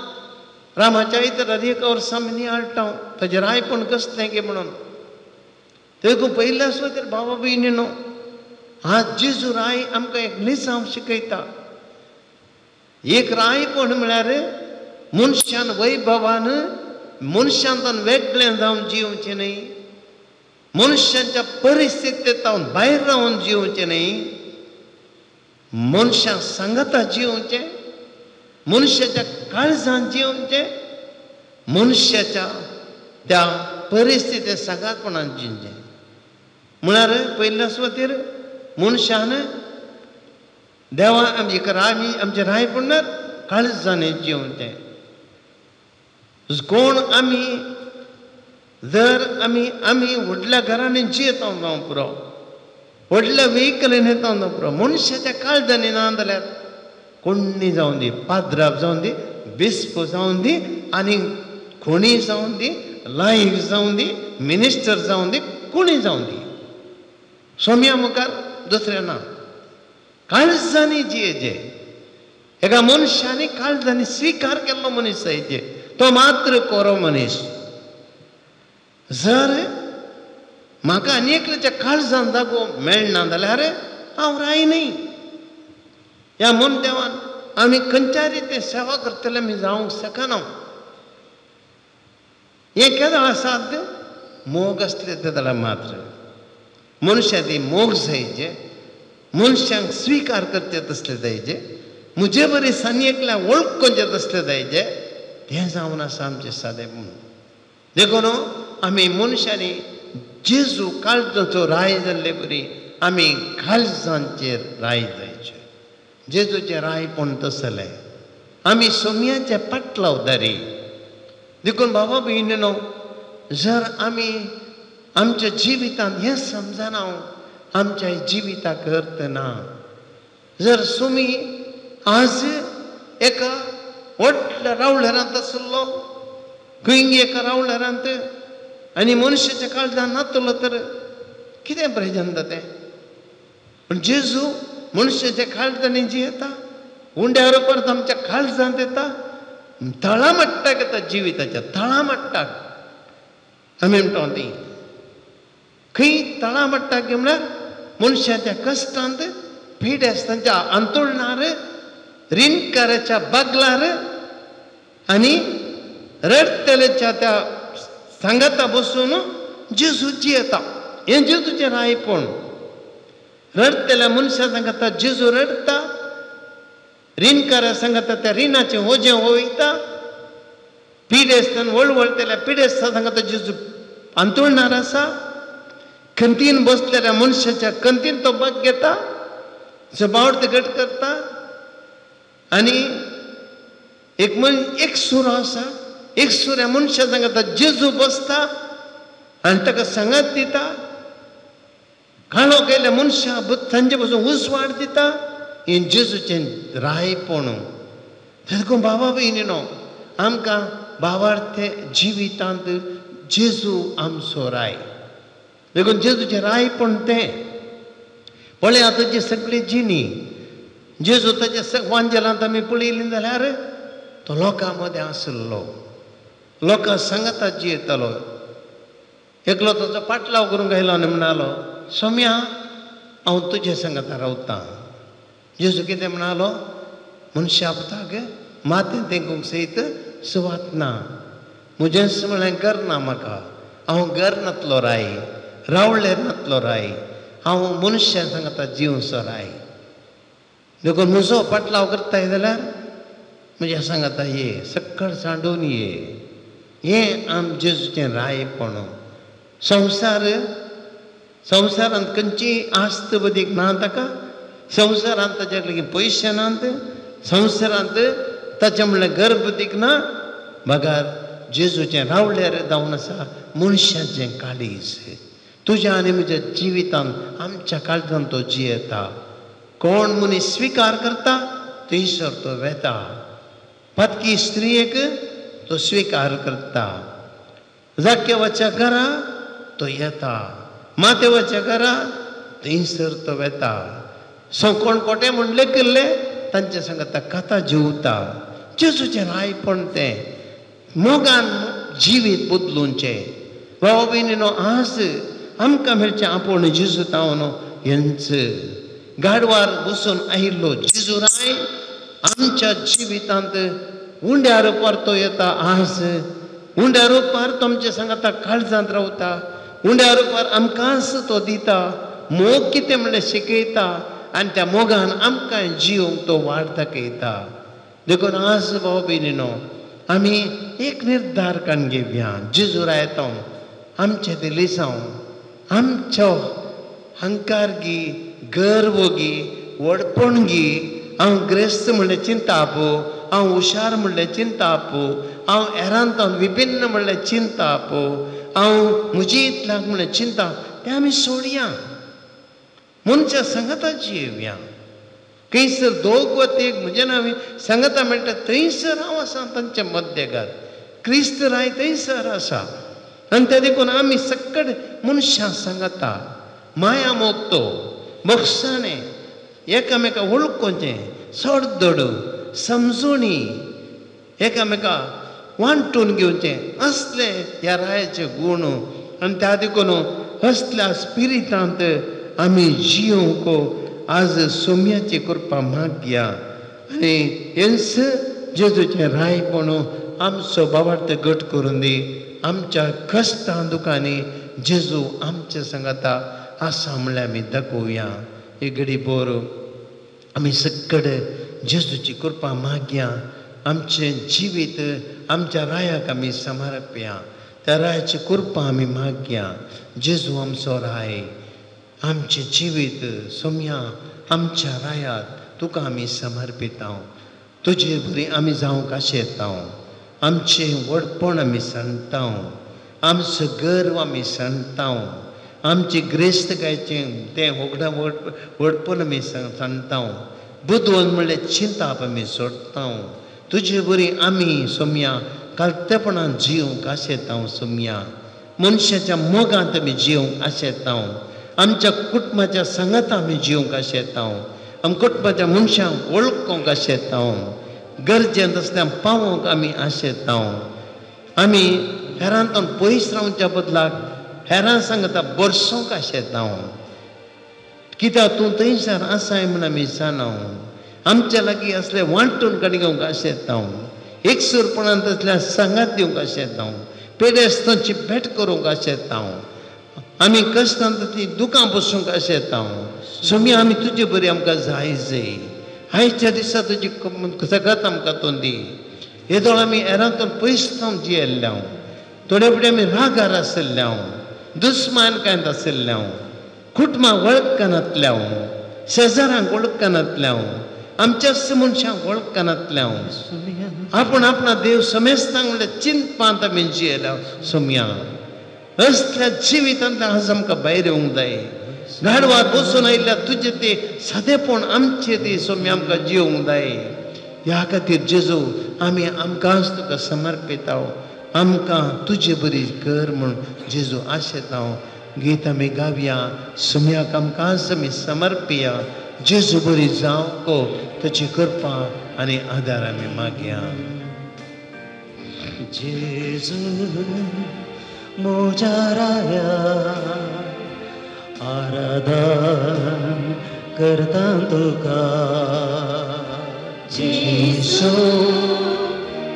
रामाच्या इतर एका वर्सा आमी नियाळटा ताचें रायपण कसलें की म्हणून. देखून पयल्या सुवातेर बाबा भयणीनो आज जेजू राय आमकां एक लिसांव शिकयता. एक रायपण म्हळ्यार मनशान वैभवान मनशांतल्यान वेगळें जावन जियोवचें न्हय, मनशांच्या परिस्थितींतल्यान भायर रावन जियोवचें न्हय, मनशां सांगाता जियोवचें, मनशाच्या काळजान जियोवचें, मनशाच्या त्या परिस्थिती सांगातपणान जिवचें. म्हळ्यार पयल्या सुवातेर मनशान देवा आमची राय आमचें रायपण काळजान जियोवचें. कोण आमी जर आमी आमी व्हडल्या घरांनी जियेता जावं पुरो, व्हडल्या वेहिकलीन येता जावं पुरो, मनशाच्या काळजांनी ना जाल्यार कोण्णी जावं दी, पाद्राप जावं दी, बिस्प जावं दी, आनी कोणी जावं दी, लायक जावं दी, मिनिस्टर जावं दी, कोणी जावं दी, सोम्या मुखार दुसरें ना. काळजांनी जियेचे. एका मनशांनी काळजांनी स्विकार केल्लो मनीस जायचे, तो मात्र कोरो मनीस. जर म्हाका आनी एकल्याच्या काळजान जागो मेळना जाल्यार हांव राय न्हय. ह्या म्हूण देवान आमी खंयच्या रितीन सेवा करतले आमी जावंक शकना. हें केदो साध्य मोग आसले ते जाल्यार मात्र मनशां ती मोग जायचे, मनशांक स्विकार करचे तसले जायचे, म्हजे बरी सानी एकल्या वळखूंचे तसले जायचे. तें जावन आसा आमचें सादेपण. देखून आमी मनशांनी जेजू काळजाचो राय जाल्ले बरी आमी काळजांचेर राय जायचे. जेजूचें रायपण तसलें. आमी सोम्याचे पाटलावदारी. देखून बाबा भयणीनो जर आमी आमच्या जिवितांत हें समजना आमच्या जिविताक अर्थ ना. जर सुमी आज एका व्हडल्या रावळेरांत आसलो, खंय एका रावळेरांत आनी मनशाच्या काळजान नातलो तर कितें प्रयोजन जाता तें. पूण जेजू मनशाच्या काळजांनी जियेता, उंड्यार परत आमच्या काळजांत येता, तळा मट्टाक येता, जिविताच्या तळा मट्टाक. आमी म्हणटा ती खंय तळा मट्टाक म्हळ्यार मनशाच्या कश्टांत, पिडेस्तांच्या आंतोळणार, रिणकाराच्या बागलार आनी रडटल्याच्या त्या सांगाता बसून जेजू जियेता. हें जेजूचें रायपण. रडटल्या मनशा सांगाता जेजू रडटा, रिणकारा सांगाता त्या रिणाचें वजें वयता, पिडेस्तान वळवळटल्या पिडेस्ता सांगाता जेजू आंतोळणार आसा, खंतीन बसलेल्या मनशाच्या खंतीन तो बाग घेता, बावड घट करता. आनी एक मन एक सुरो आसा, एक सुऱ्या मनशा सांगाता जेजू बसता आनी ताका सांगात दिता, काळो केल्ल्या मनशा तांचे पसून उजवाड दिता. हें जेजूचें रायपण. देखून बाबा भयणीनो, आमकां भावार्थे जिवितांत जेजू आमचो राय. देखून जेजूचें रायपण तें पळय. आतां जी सगळी जिणी जेजू ताच्या वांजेलांत आमी पळयली जाल्यार तो लोकां मदें आशिल्लो, लोकां सांगाता जियेतालो. एकलो ताचो पाटलाव करूंक आयलो आनी म्हणालो, सोम्या हांव तुजे सांगाता रावतां. जेजू कितें म्हणालो, मनशा पुताक मातें तेंकूंक सयत सुवात ना, म्हजेंच म्हळ्यार घर ना म्हाका, हांव घर नातलो राय, रावळेर नातलो राय, हांव मनशां सांगाता जिवचो राय. देखून म्हजो पाटलाव करताय जाल्यार म्हज्या सांगाता ये, सक्कड सांडून ये. हें आम जेजूचें रायपण. संवसार संवसारांत खंयची आस्त बदीक ना ताका, संवसारांत ताच्या लागीं पयशे नात, संवसारांत ताचें म्हणल्यार गर्भदीक ना, बगार जेजूचें रावल्यार जावन आसा मनशाचें काळीज. तुज्या आनी म्हज्या जिवितांत आमच्या काळजांत तो जियेता. कोण मनीस स्विकार करता थंयसर तो वेता. पातकी स्त्रियेक तो स्विकार करता, जाक्यवाच्या घरा तो येता, मातेवाच्या घरा थंयसर तो वेता. सो कोण कोटे म्हूण लेखिल्ले तांचे सांगता कथा जिवता. जेजूचें रायपण तें मोगान जिवीत बदलुंचें. बाबा भयणीनो, आज आमकां मेळचें आपूण जेजू तावन हेंच गाडवार बसून आयिल्लो जेजू राय आमच्या जिवितांत उंड्या रुपार तो येता. आज उंड्या रुपार तो आमच्या सांगाता काळजांत रावता, उंड्या रुपार आमकांच तो दिता, मोग कितें म्हणल्यार शिकयता आनी त्या मोगान आमकां जिवंक तो वाट दाखयता. देखून आज भाव भयणीनो, आमी एक निर्धार काडून घेवया, जेजू रायता आमचें तें लिसांव, आमचो हंकार गी, गर्व गी, व्हडपण गी, हांव ग्रेस्त म्हणलें चिंताप, हांव हुशार म्हणलें चिंताप, हांव हेरांत विभिन्न म्हणलें चिंताप, हांव म्हजी इतल्याक म्हणलें चिंता, तें आमी सोडया. मनशां सांगाता जियेवया. खंयसर दोग वा तेग म्हजें नांव सांगाता म्हणटा थंयसर हांव आसा तांच्या मध्यगात, क्रिस्त राय थंयसर आसा. आनी ते देखून आमी सक्कड मनशां सांगाता माया मोगतो, बक्षाणें, एकामेका वळखुचें, सोडदोड, समजूणी, एकामेका वांटून घेवचें, असले ह्या रायाचे गूण. आनी त्या देखून असल्या स्पिरिटांत आमी जिवंक आज सोम्याची कृपा मागया. आनी हेंच जेजूचें रायपण आमचो बाबार्थ घट करून दी. आमच्या कश्टां दुखांनी जेजू आमचे सांगाता आसा म्हणल्यार आमी दाखोवया. एक घडी बोर आमी सक्कड जेजूची कृपा मागया. आमचें जिवीत आमच्या रायाक आमी समर्पया, त्या रायाची कृपा आमी मागया. जेजू आमचो राय, आमचें जिवीत सोम्या आमच्या रायात तुका आमी समर्पितां. तुजे बरी आमी जावंक आशेतां, आमचें व्हडपण आमी सांगता, आमचो गर्व आमी सांगता, आमची ग्रेस्तकायचें तें होगडा व्हडपण आमी सांगता, बुदवंत म्हणल्यार चिंताप आमी सोडता. तुजे बरी आमी सोम्या कालतेपणान जिवंक आशेतां. सोम्या मनशाच्या मोगांत आमी जिवंक आशेतां, आमच्या कुटुंबाच्या सांगाता आमी जिवंक आशेतां, आम कुटुंबाच्या मनशांक वळखूंक आशेतां, गरजेंत आसल्यार पावोवंक आमी आशेतां. आमी हेरांतून पयस रावच्या बदलाक हेरां सांगता बरसोंक आशेतां, कित्याक तूं थंयसर आसाय म्हूण आमी जाणां. आमच्या लागीं असले वांटून काडी घेवंक आशेतां, एकसूरपणांत असल्या सांगात दिवंक आशेतां, पेडेस्तांची भेट करूंक आशेतां, आमी कश्टांत ती दुकां बसूंक आशेतां. सोमी आमी तुजे बरी आमकां जाय जाय. आयच्या दिसा तुजी सगळ्यात आमकां तूं दी. येदोळ आमी हेरांतून पयस जावन जियेल्ले, थोडे फुडें आमी रागार आशिल्ले, दुस्मानकायंत आशिल्ले, कुटुंबां वळखनातल्या, शेजारांक वळखनातल्या, आमच्याच मनशांक वळखनातल्या, आपूण आपणा देव समेस्तांक म्हणल्यार चिंतपांत आमी जियेल्या. सोमया असल्या जिवितांतल्यान आज आमकां भायर येवंक जाय. गाडवार बसून आयिल्ल्या तुजें ते सादेपण आमचें ती सोमी आमकां जिवंक जाय. ह्या खातीर जेजू आमी आमकांच तुका समर्पिता, आमकां तुजे बरी कर म्हूण जेजू आशेता. गीत आमी गावया, सुम्याक आमकांच आमी समर्पिया. जेजू बरी जावंक ताची कृपा आनी आदार आमी मागया. जेजू म्हज्या राया आराधन करता तुका. जेजू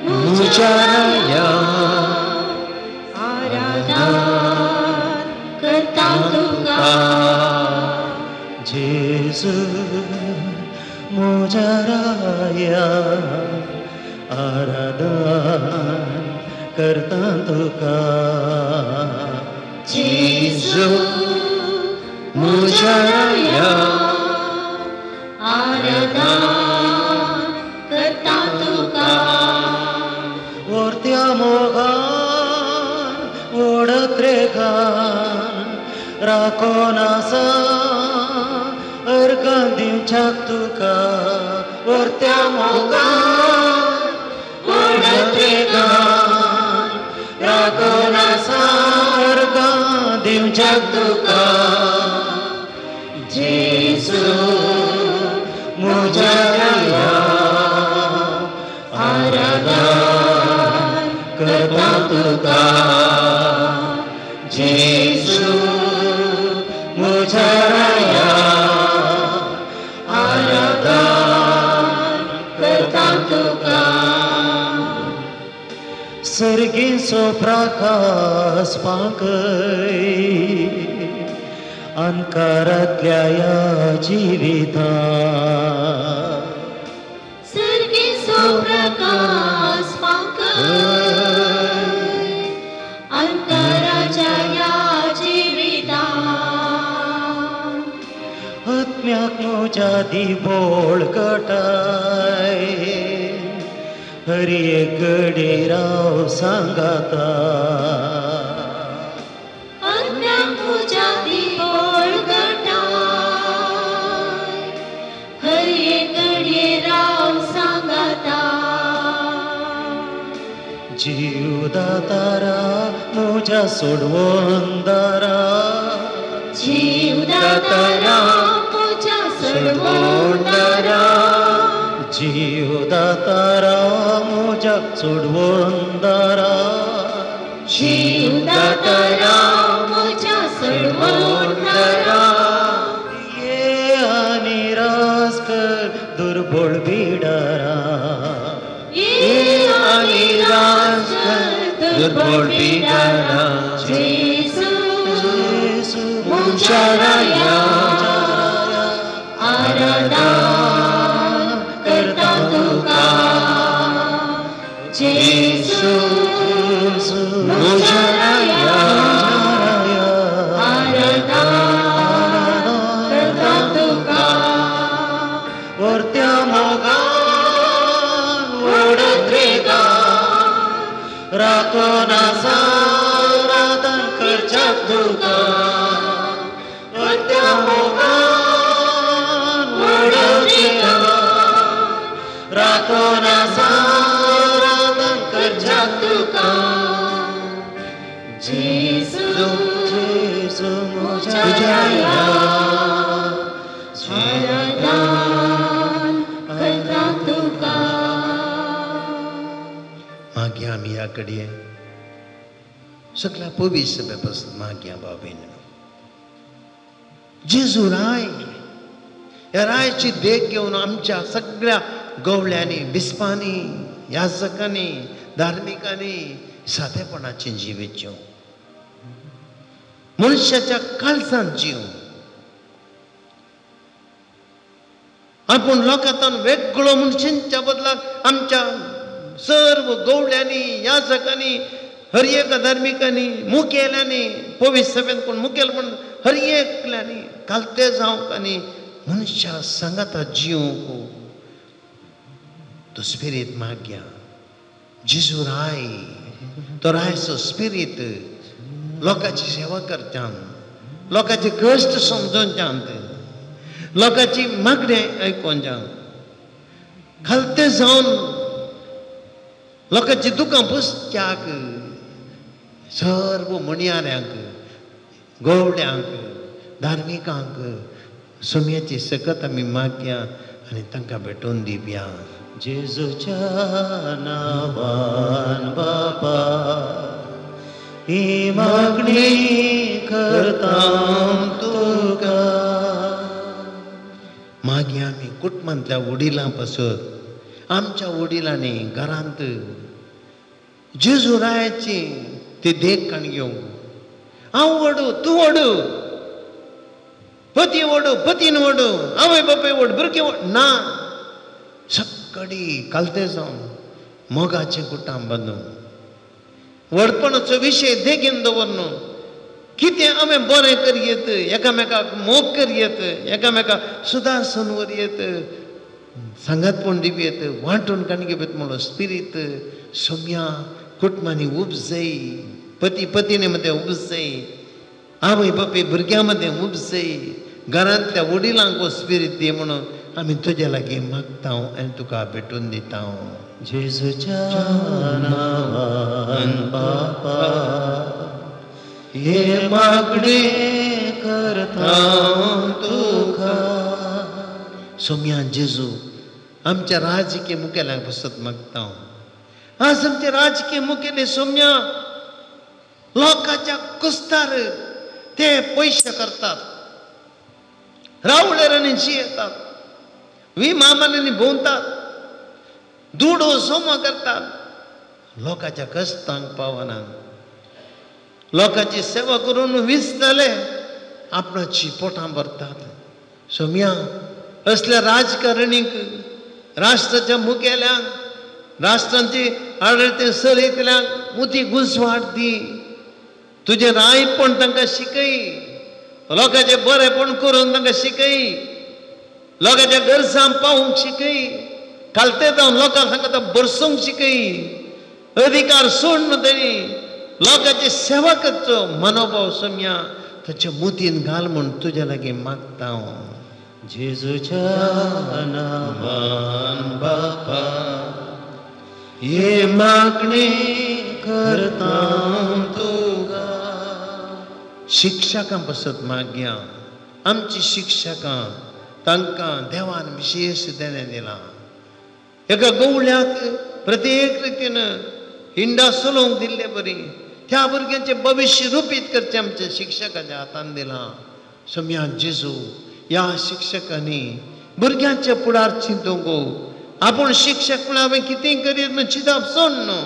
म्हज्या राया आराधन करता तुका. जेजू म्हज्या राया आराधन करता तुका. जेजू म्हज्या राया आराधन करता तुका. वर्त्या मोगान ओडत रेखान राखोन आसा अर्गां दिवच्याक तुका. वर्त्या मोगान ओडत रेखान राखोन आसा अर्गां दिवच्याक तुका. जेजू म्हज्या राया आराधन करता तुका. जेजू म्हज्या राया आराधन करता तुका. सर्गीचो प्रकाश पांकय अंकारांतल्या ह्या जिवितांत. सर्गीचो प्रकाश पांकय अंतराच्या ह्या जिवितांत. आत्म्याक म्हज्या दी बळकटाय हर एक घडी राव सांगाता. आत्म्याक म्हज्या दी बळकटाय हर एक घडये राव सांगाता. जीवदातारा म्हज्या सोडवंदारा. जीवदातारा म्हज्या सोडवणदारा. जीवदातारा म्हज्या सोडवंदारा. जीवदातारा म्हज्या सोडवणदारा. ये आनी रास कर दुर्बळ बिडारा. ये आनी रास कर दुर्बळ बिडारा. जेजू जेजू म्हज्या राया आराधन करता तुका. जेजू म्हज्या राया आराधन करता तुका. वर्त्या मोगान ओडत रेगान राखोन आसा आराधन करच्याक तुका. वर्त्या मोगान ओडत रेगान राखोन आसा आराधन करच्याक तुका. जेजू जेजू म्हज्या म्हज्या राया आराधन करता तुका. मागीर आमी ह्या कडे सगळ्या पवित्र सभे पासून मागया बाबेन. जेजू राय ह्या रायची देख घेवन आमच्या सगळ्या गवळ्यांनी, बिस्पांनी, याजकांनी, धार्मिकांनी सादेपणाचें जिवीत जिवूं, मनशाच्या काळजांत जिवूं. आपूण लोकांतून वेगळो मनशांच्या बदलाक आमच्या सर्व गवळ्यांनी, याजकांनी, हर एका धार्मिकांनी, मुखेल्यांनी, पवित्र सभेंत कोण मुखेल म्हण हर एकल्यांनी कालते जावंक आनी मनशा सांगाता जिवंक तो स्पिरीत मागया. जेजू राय तो रायचो स्पिरीत लोकांची सेवा करच्यान, लोकांचे कश्ट समजोवच्यान, लोकांची मागणी आयकोनच्यान, खालते जावन लोकांची दुकां पुसच्याक सर्व म्हणयाऱ्यांक, गवड्यांक, धार्मिकांक सोम्याची सकत आमी मागया आनी तांकां भेटोवन दिवया. जेजूच्या नांवान बापा ही मागणी करता तुका. मागीर आमी कुटुंबांतल्या वडिलां पासत, आमच्या वडिलांनी घरांत जेजू रायाची ती देख काण घेवंक. हांव व्हडू, तूं व्हडू, पती व्हडू, पतीन व्हडू, आवय बापूय व्हड, भुरगीं व्हड ना, सक्कडी कालते जावन मोगाचें कुटां बांदून व्हडपणाचो विशय देगेन दवर न्हू. कितें हांवें बरें करयेत, एकामेकाक मोग करयेत, एकामेकाक सुदारसून व्हरयेत, सांगातपण दिवयेत, वांटून काण घेवयेत म्हणलो स्पिरीत सोम्या कुटुंबांनी उपजय, पती पतीने मदें उपजय, आवय बापूय भुरग्यां मदें उपजय, घरांतल्या वडिलांक हो स्पिरीत दी म्हणून आमी तुज्या लागीं मागता आनी तुका भेटून दिता. जेजूच्या नांवान बापा हे मागणे करता तुका. सोम्या जेजू आमच्या राजकीय मुखेल्यांक पसत मागता. आज आमचे राजकीय मुखेले सोम्या लोकांच्या कुस्तार ते पयशे करतात, रावळेरांनी जियेतात, विमानांनी भोंवतात, दुडो जमा करतात, लोकांच्या कश्टांक पावना, लोकांची सेवा करून विसतले, आपणाची पोटां भरतात. सोम्या असल्या राजकारणीक, राष्ट्राच्या मुखेल्यांक, राष्ट्रांची आडळते सरयतल्यांक मुती घुसवाट दी. तुजें रायपण तांकां शिकय, लोकांचें बरेंपण करून तांकां शिकय, लोकांच्या गरजां पावूंक शिकय, खालते जावन लोकांक सांगता बरसूंक शिकय, अधिकार सोड न्हू तेणी लोकांची सेवा करचो मनोभाव सोम्या ताच्या मुतीन घाल म्हूण तुज्या लागीं मागता हांव. जेजूच्या नांवान बापा हे मागणे करता तुका. शिक्षकां पासत मागया. आमची शिक्षकां तांकां देवान विशेश देणें दिलां. एका गवळ्याक प्रत्येक रितीन हिंडा चलोवंक दिल्ले बरी त्या भुरग्यांचें भविश्य रुपीत करचें आमच्या शिक्षकाच्या हातान दिलां. सोम्या जेजू ह्या शिक्षकांनी भुरग्यांचे फुडार चिंतूंक, आपूण शिक्षक म्हळ्यार हांवें कितेंय करीत म्हूण चिंतप सोड न्हू,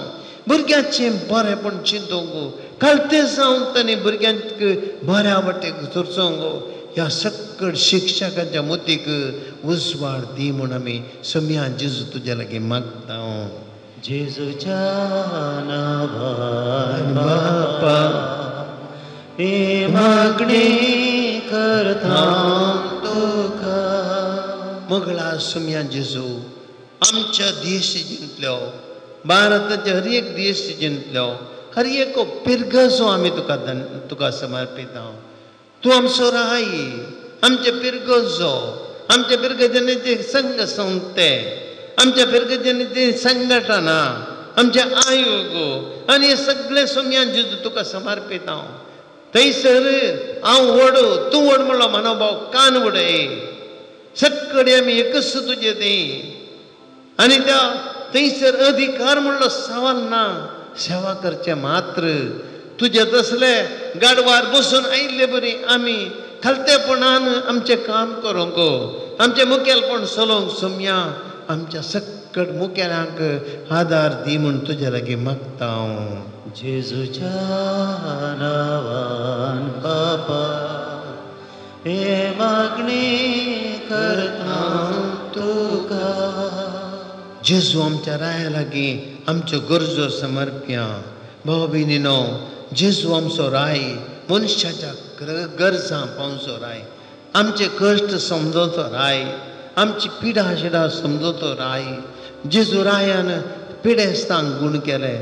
भुरग्यांचें बरेंपण चिंतूंक, कळते जावन तांणी भुरग्यांक बऱ्या वाटेक चोरचोंक ह्या सकळ शिक्षकांच्या मुतीक उजवाड दी म्हूण आमी सोम्या जेजू तुज्या लागीं मागता. जेजूच्या नांवान बापा हे मागणे करता तुका. मोगळा सोम्या जेजू आमच्या देश जिंतलो, भारताच्या हर एक देश जिंतलो, हर एक पिरगजो आमी तुका तुका समर्पिता. तूं आमचो राय, आमचे पिरगजो, आमच्या पिरगजांचे संघ संस्थे, आमच्या पिरगजांचे संघटना, आमचे आयोग आनी हे सगळे सोम्या जेजू तुका समर्पिता. थंयसर हांव व्हड तूं व्हड म्हणलो मनोभाव कान उडय, सक्कडे आमी एकच तुजे थंय आनी त्या थंयसर अधिकार म्हणलो सवाल ना, सेवा करचें मात्र. तुजे तसले गाडवार बसून आयिल्ले बरी आमी खालतेपणान आमचें काम करूंक, आमचें मुखेलपण चलोवंक सोम्या आमच्या सक्कड मुखेल्यांक आदार दी म्हूण तुज्या लागीं मागता हांव. जेजूच्या नांवान बापा हे मागणे करता तुका. जेजू आमच्या राया लागीं आमच्यो गरजो समर्प्या. भाव भयणीनो, जेजू आमचो राय, मनशाच्या गरजां पावचो राय, आमचे कश्ट समजोचो राय, आमची पिडा शिडा समजोचो राय. जेजू रायान पिडेस्तांक गूण केले,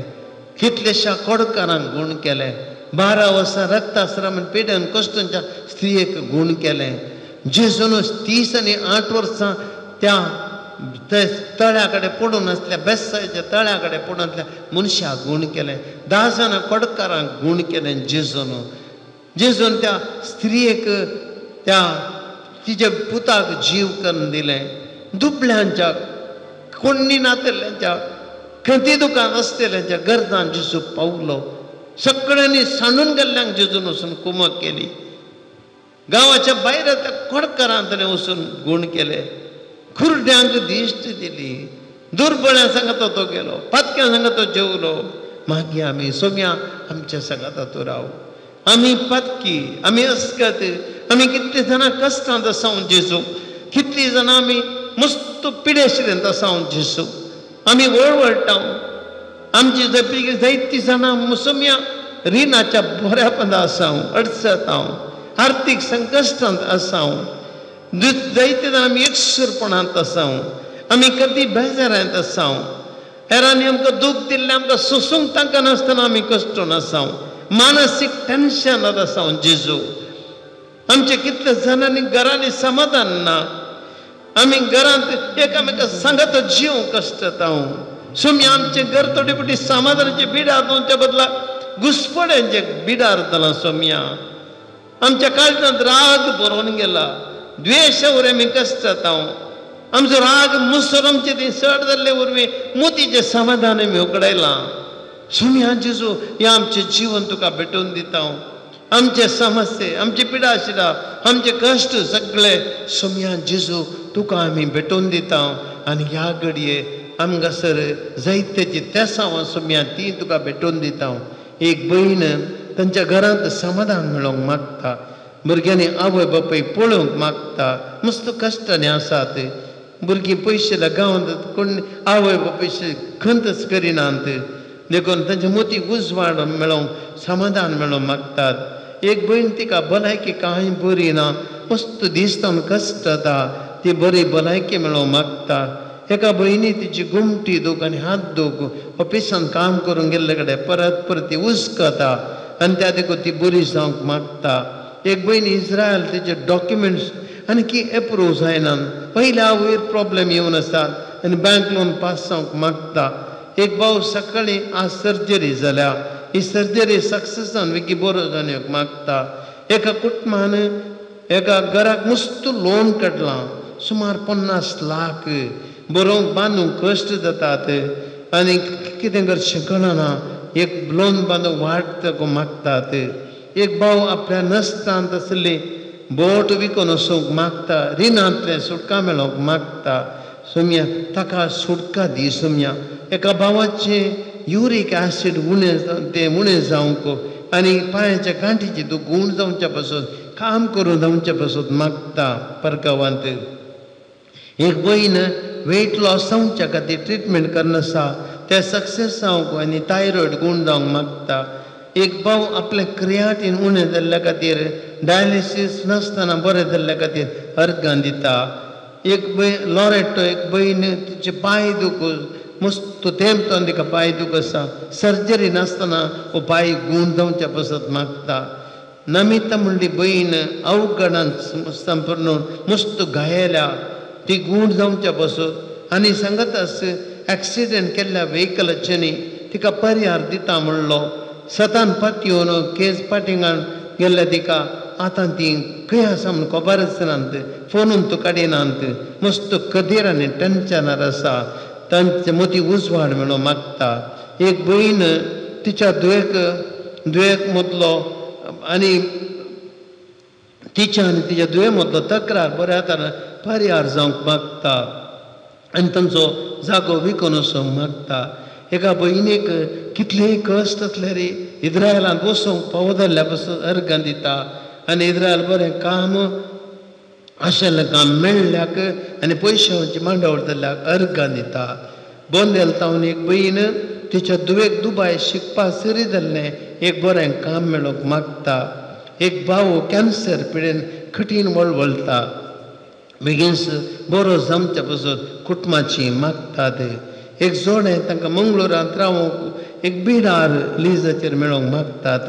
कितलेश्या कोडकारांक गूण केले, 12 वर्सां रक्तास्रावान पिडन कश्टांच्या स्त्रियेक गूण केलें. जेजून 38 वर्सां त्या तळ्या कडेन पडून आसल्या, बेसायच्या तळ्या कडेन पडून आसल्या मनशाक गूण केलें. 10 जाणां कोडकारांक गूण केलें जेजून. जेजून त्या स्त्रियेक त्या तिच्या पुताक जीव करून दिलें. दुबळ्यांच्या, कोण्णी नातिल्ल्यांच्या, खंती दुकान आसतल्यांच्या गरजान जेजू पावलो. सगळ्यांनी सांडून गेल्ल्यांक जेजून वचून कुमक केली. गांवाच्या भायर त्या कोडकारान ताणें वचून गूण केले. खुरड्यांक दिश्ट दिली. दुर्बळ्यां सांगात तो गेलो, पातक्यां सांगात तो जेवलो. मागीर आमी सोम्या आमच्या सांगाता तो राव. आमी पातकी, आमी अस्कत, आमी कितली जाणां कश्टांत आसा जेजू, कितली जाणां आमी मस्त पिडेशिरेंत आसा जेजू. आमी वळवळटा, आमची जपी जायती जाणां मुसम्या रिणाच्या बऱ्या पंदा आसा, अडचत हांव, आर्थीक संकश्टांत आसा. जायते जाणां आमी एकसूरपणांत आसा, आमी कदी बेजारांत आसा. हेरांनी आमकां दूख दिल्लें आमकां सोसूंक तांकां नासतना आमी कश्टून आसा, मानसीक टेन्शनांत आसा जेजू. आमचे कितले जाणांनी घरांनी समाधान ना. आमी घरांत एकामेका सांगात जीव कश्टता. सोमी आमचें घर थोडे फावटी समाधानाचे बिडार तुमच्या बदला घुसपड्यांचे बिडार जालां सोम्या. आमच्या काळजांत राग भरोवन गेला, द्वेश वरवीं आमी कश्टता. आमचो राग मुसर आमचे ती चड जाल्ले वरवीं मोतीचें समाधान आमी उकडायलां. सोम्या जेजू, हें आमचें जिवन तुका भेटोवन दिता. आमचे समस्ये, आमची पिडा शिडा, आमचे कश्ट सगळे सोम्या जेजू तुका आमी भेटोवन दिता. आनी ह्या घडये आमकां सर जायत्याची तेसांव सोम्या ती तुका भेटोवन दिता. एक भयण तांच्या घरांत समाधान मेळोवंक मागता, भुरग्यांनी आवय बापूय पळोवंक मागता, मस्त कश्टांनी आसात. भुरगीं पयशे गांवांत कोण आवय बापूय खंतच करिनात, देखून तांच्या मोतीक उजवाड मेळोवंक, समाधान मेळोवंक मागतात. एक भयण तिका भलायकी कांय बरी ना, मस्त दिसता कश्टता, ती बरी भलायकी मेळोवंक मागता. एका भयणी तिची गुमटी दूख आनी हात दूख ऑफिसान काम करूंक गेल्ले कडेन परत परत ती उस्कता आनी त्या देखून ती बरी जावंक मागता. एक भयण इस्रायल तिचे डॉक्युमेंट्स आनी की एप्रूव जायनात, पयल्या वयर प्रॉब्लेम येवन आसात आनी बँक लोन पास जावंक मागता. एक भाव सकाळीं आज सर्जरी जाल्या, ही सर्जरी सक्सेस जावन वेगीं बरो जावन येवंक मागता. एका कुटुंबान एका घराक मस्त लोन काडलां, सुमार 50 लाख, बरोवंक बांदूंक कश्ट जातात आनी कितें करचें कळना, एक लोन बांदूंक वाट ताका मागतात. एक भाव आपल्या नस्तांत आसली बोट विकून वचूंक मागता, रिणांतलें सुटका मेळोवंक मागता. सोम्या ताका सुटका दी सोम्या. एका भावाचें युरीक एसीड उणें तें उणें जावंक आनी पांयाच्या गांठीची दूख उण जावच्या पासून काम करून जावच्या पासून मागता परगांवांत. एक भयण वेट लॉस जावच्या खातीर ट्रिटमेंट करना आसा, तें सक्सेस जावंक आनी थायरॉयड गूण जावंक मागता. एक भाव आपलें क्रियाटीन उणें जाल्ल्या खातीर डायलिसीस नासतना बरें जाल्ल्या खातीर अर्गां दिता. एक भयण लॉरेटो, एक भयण तिचे पांय दूख मस्त तेंप तो तिका पांय दूख आसा, सर्जरी नासतना हो पांय गूण जावच्या पासत मागता. नमिता म्हणली भयण अवघडान संपूर्ण मस्त घायल्या, ती गूण जावच्या पासत आनी सांगत आस एक्सिडंट केल्ल्या व्हेकलाच्यानी तिका परिहार दिता म्हणलो. सतान पातयेवन केस पाटिंगान गेल्ल्या तिका आतां ती खंय आसा म्हूण खबरच नात, फोनून तूं काडिनात, मस्त कदीर आनी टेन्शनार आसा, तांचे मोती उजवाड मेळोवंक मागता. एक भयण तिच्या दुयेक मदलो आनी तिच्या आनी तिच्या दुये मदलो तक्रार बऱ्या तरान परिहार जावंक मागता आनी तांचो जागो विकून वचूंक मागता. एका भयणीक कितलेय कश्ट आसले रे इस्रायलांत वचूंक पावो जाल्ल्या पासून अर्गां दिता आनी इस्रायल बरें काम आशिल्लें काम मेळ्ळ्याक आनी पयशांची मांडावळ जाल्ल्याक अर्गां दिता. बोंदेल तावन एक भयण तिच्या धुवेक दुबाय शिकपाक सरी जाल्लें एक बरें काम मेळोवंक मागता. एक भाव कॅन्सर पिडेन कठीण वळवळटा, बेगीनच बरो जावच्या पासून कुटुंबाची मागतात. एक जोडें तांकां मंगळुरांत रावंक एक बिडार लिजाचेर मेळोवंक मागतात.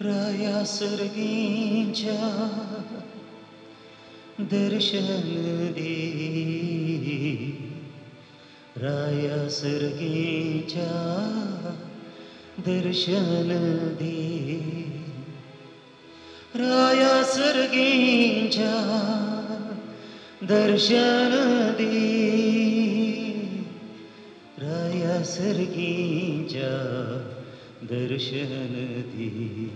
राया सर्गींच्या दर्शन दी, राया सर्गींच्या दर्शन दी, राया सर्गींच्या दर्शन दी, राया सर्गींच्या दर्शन दी।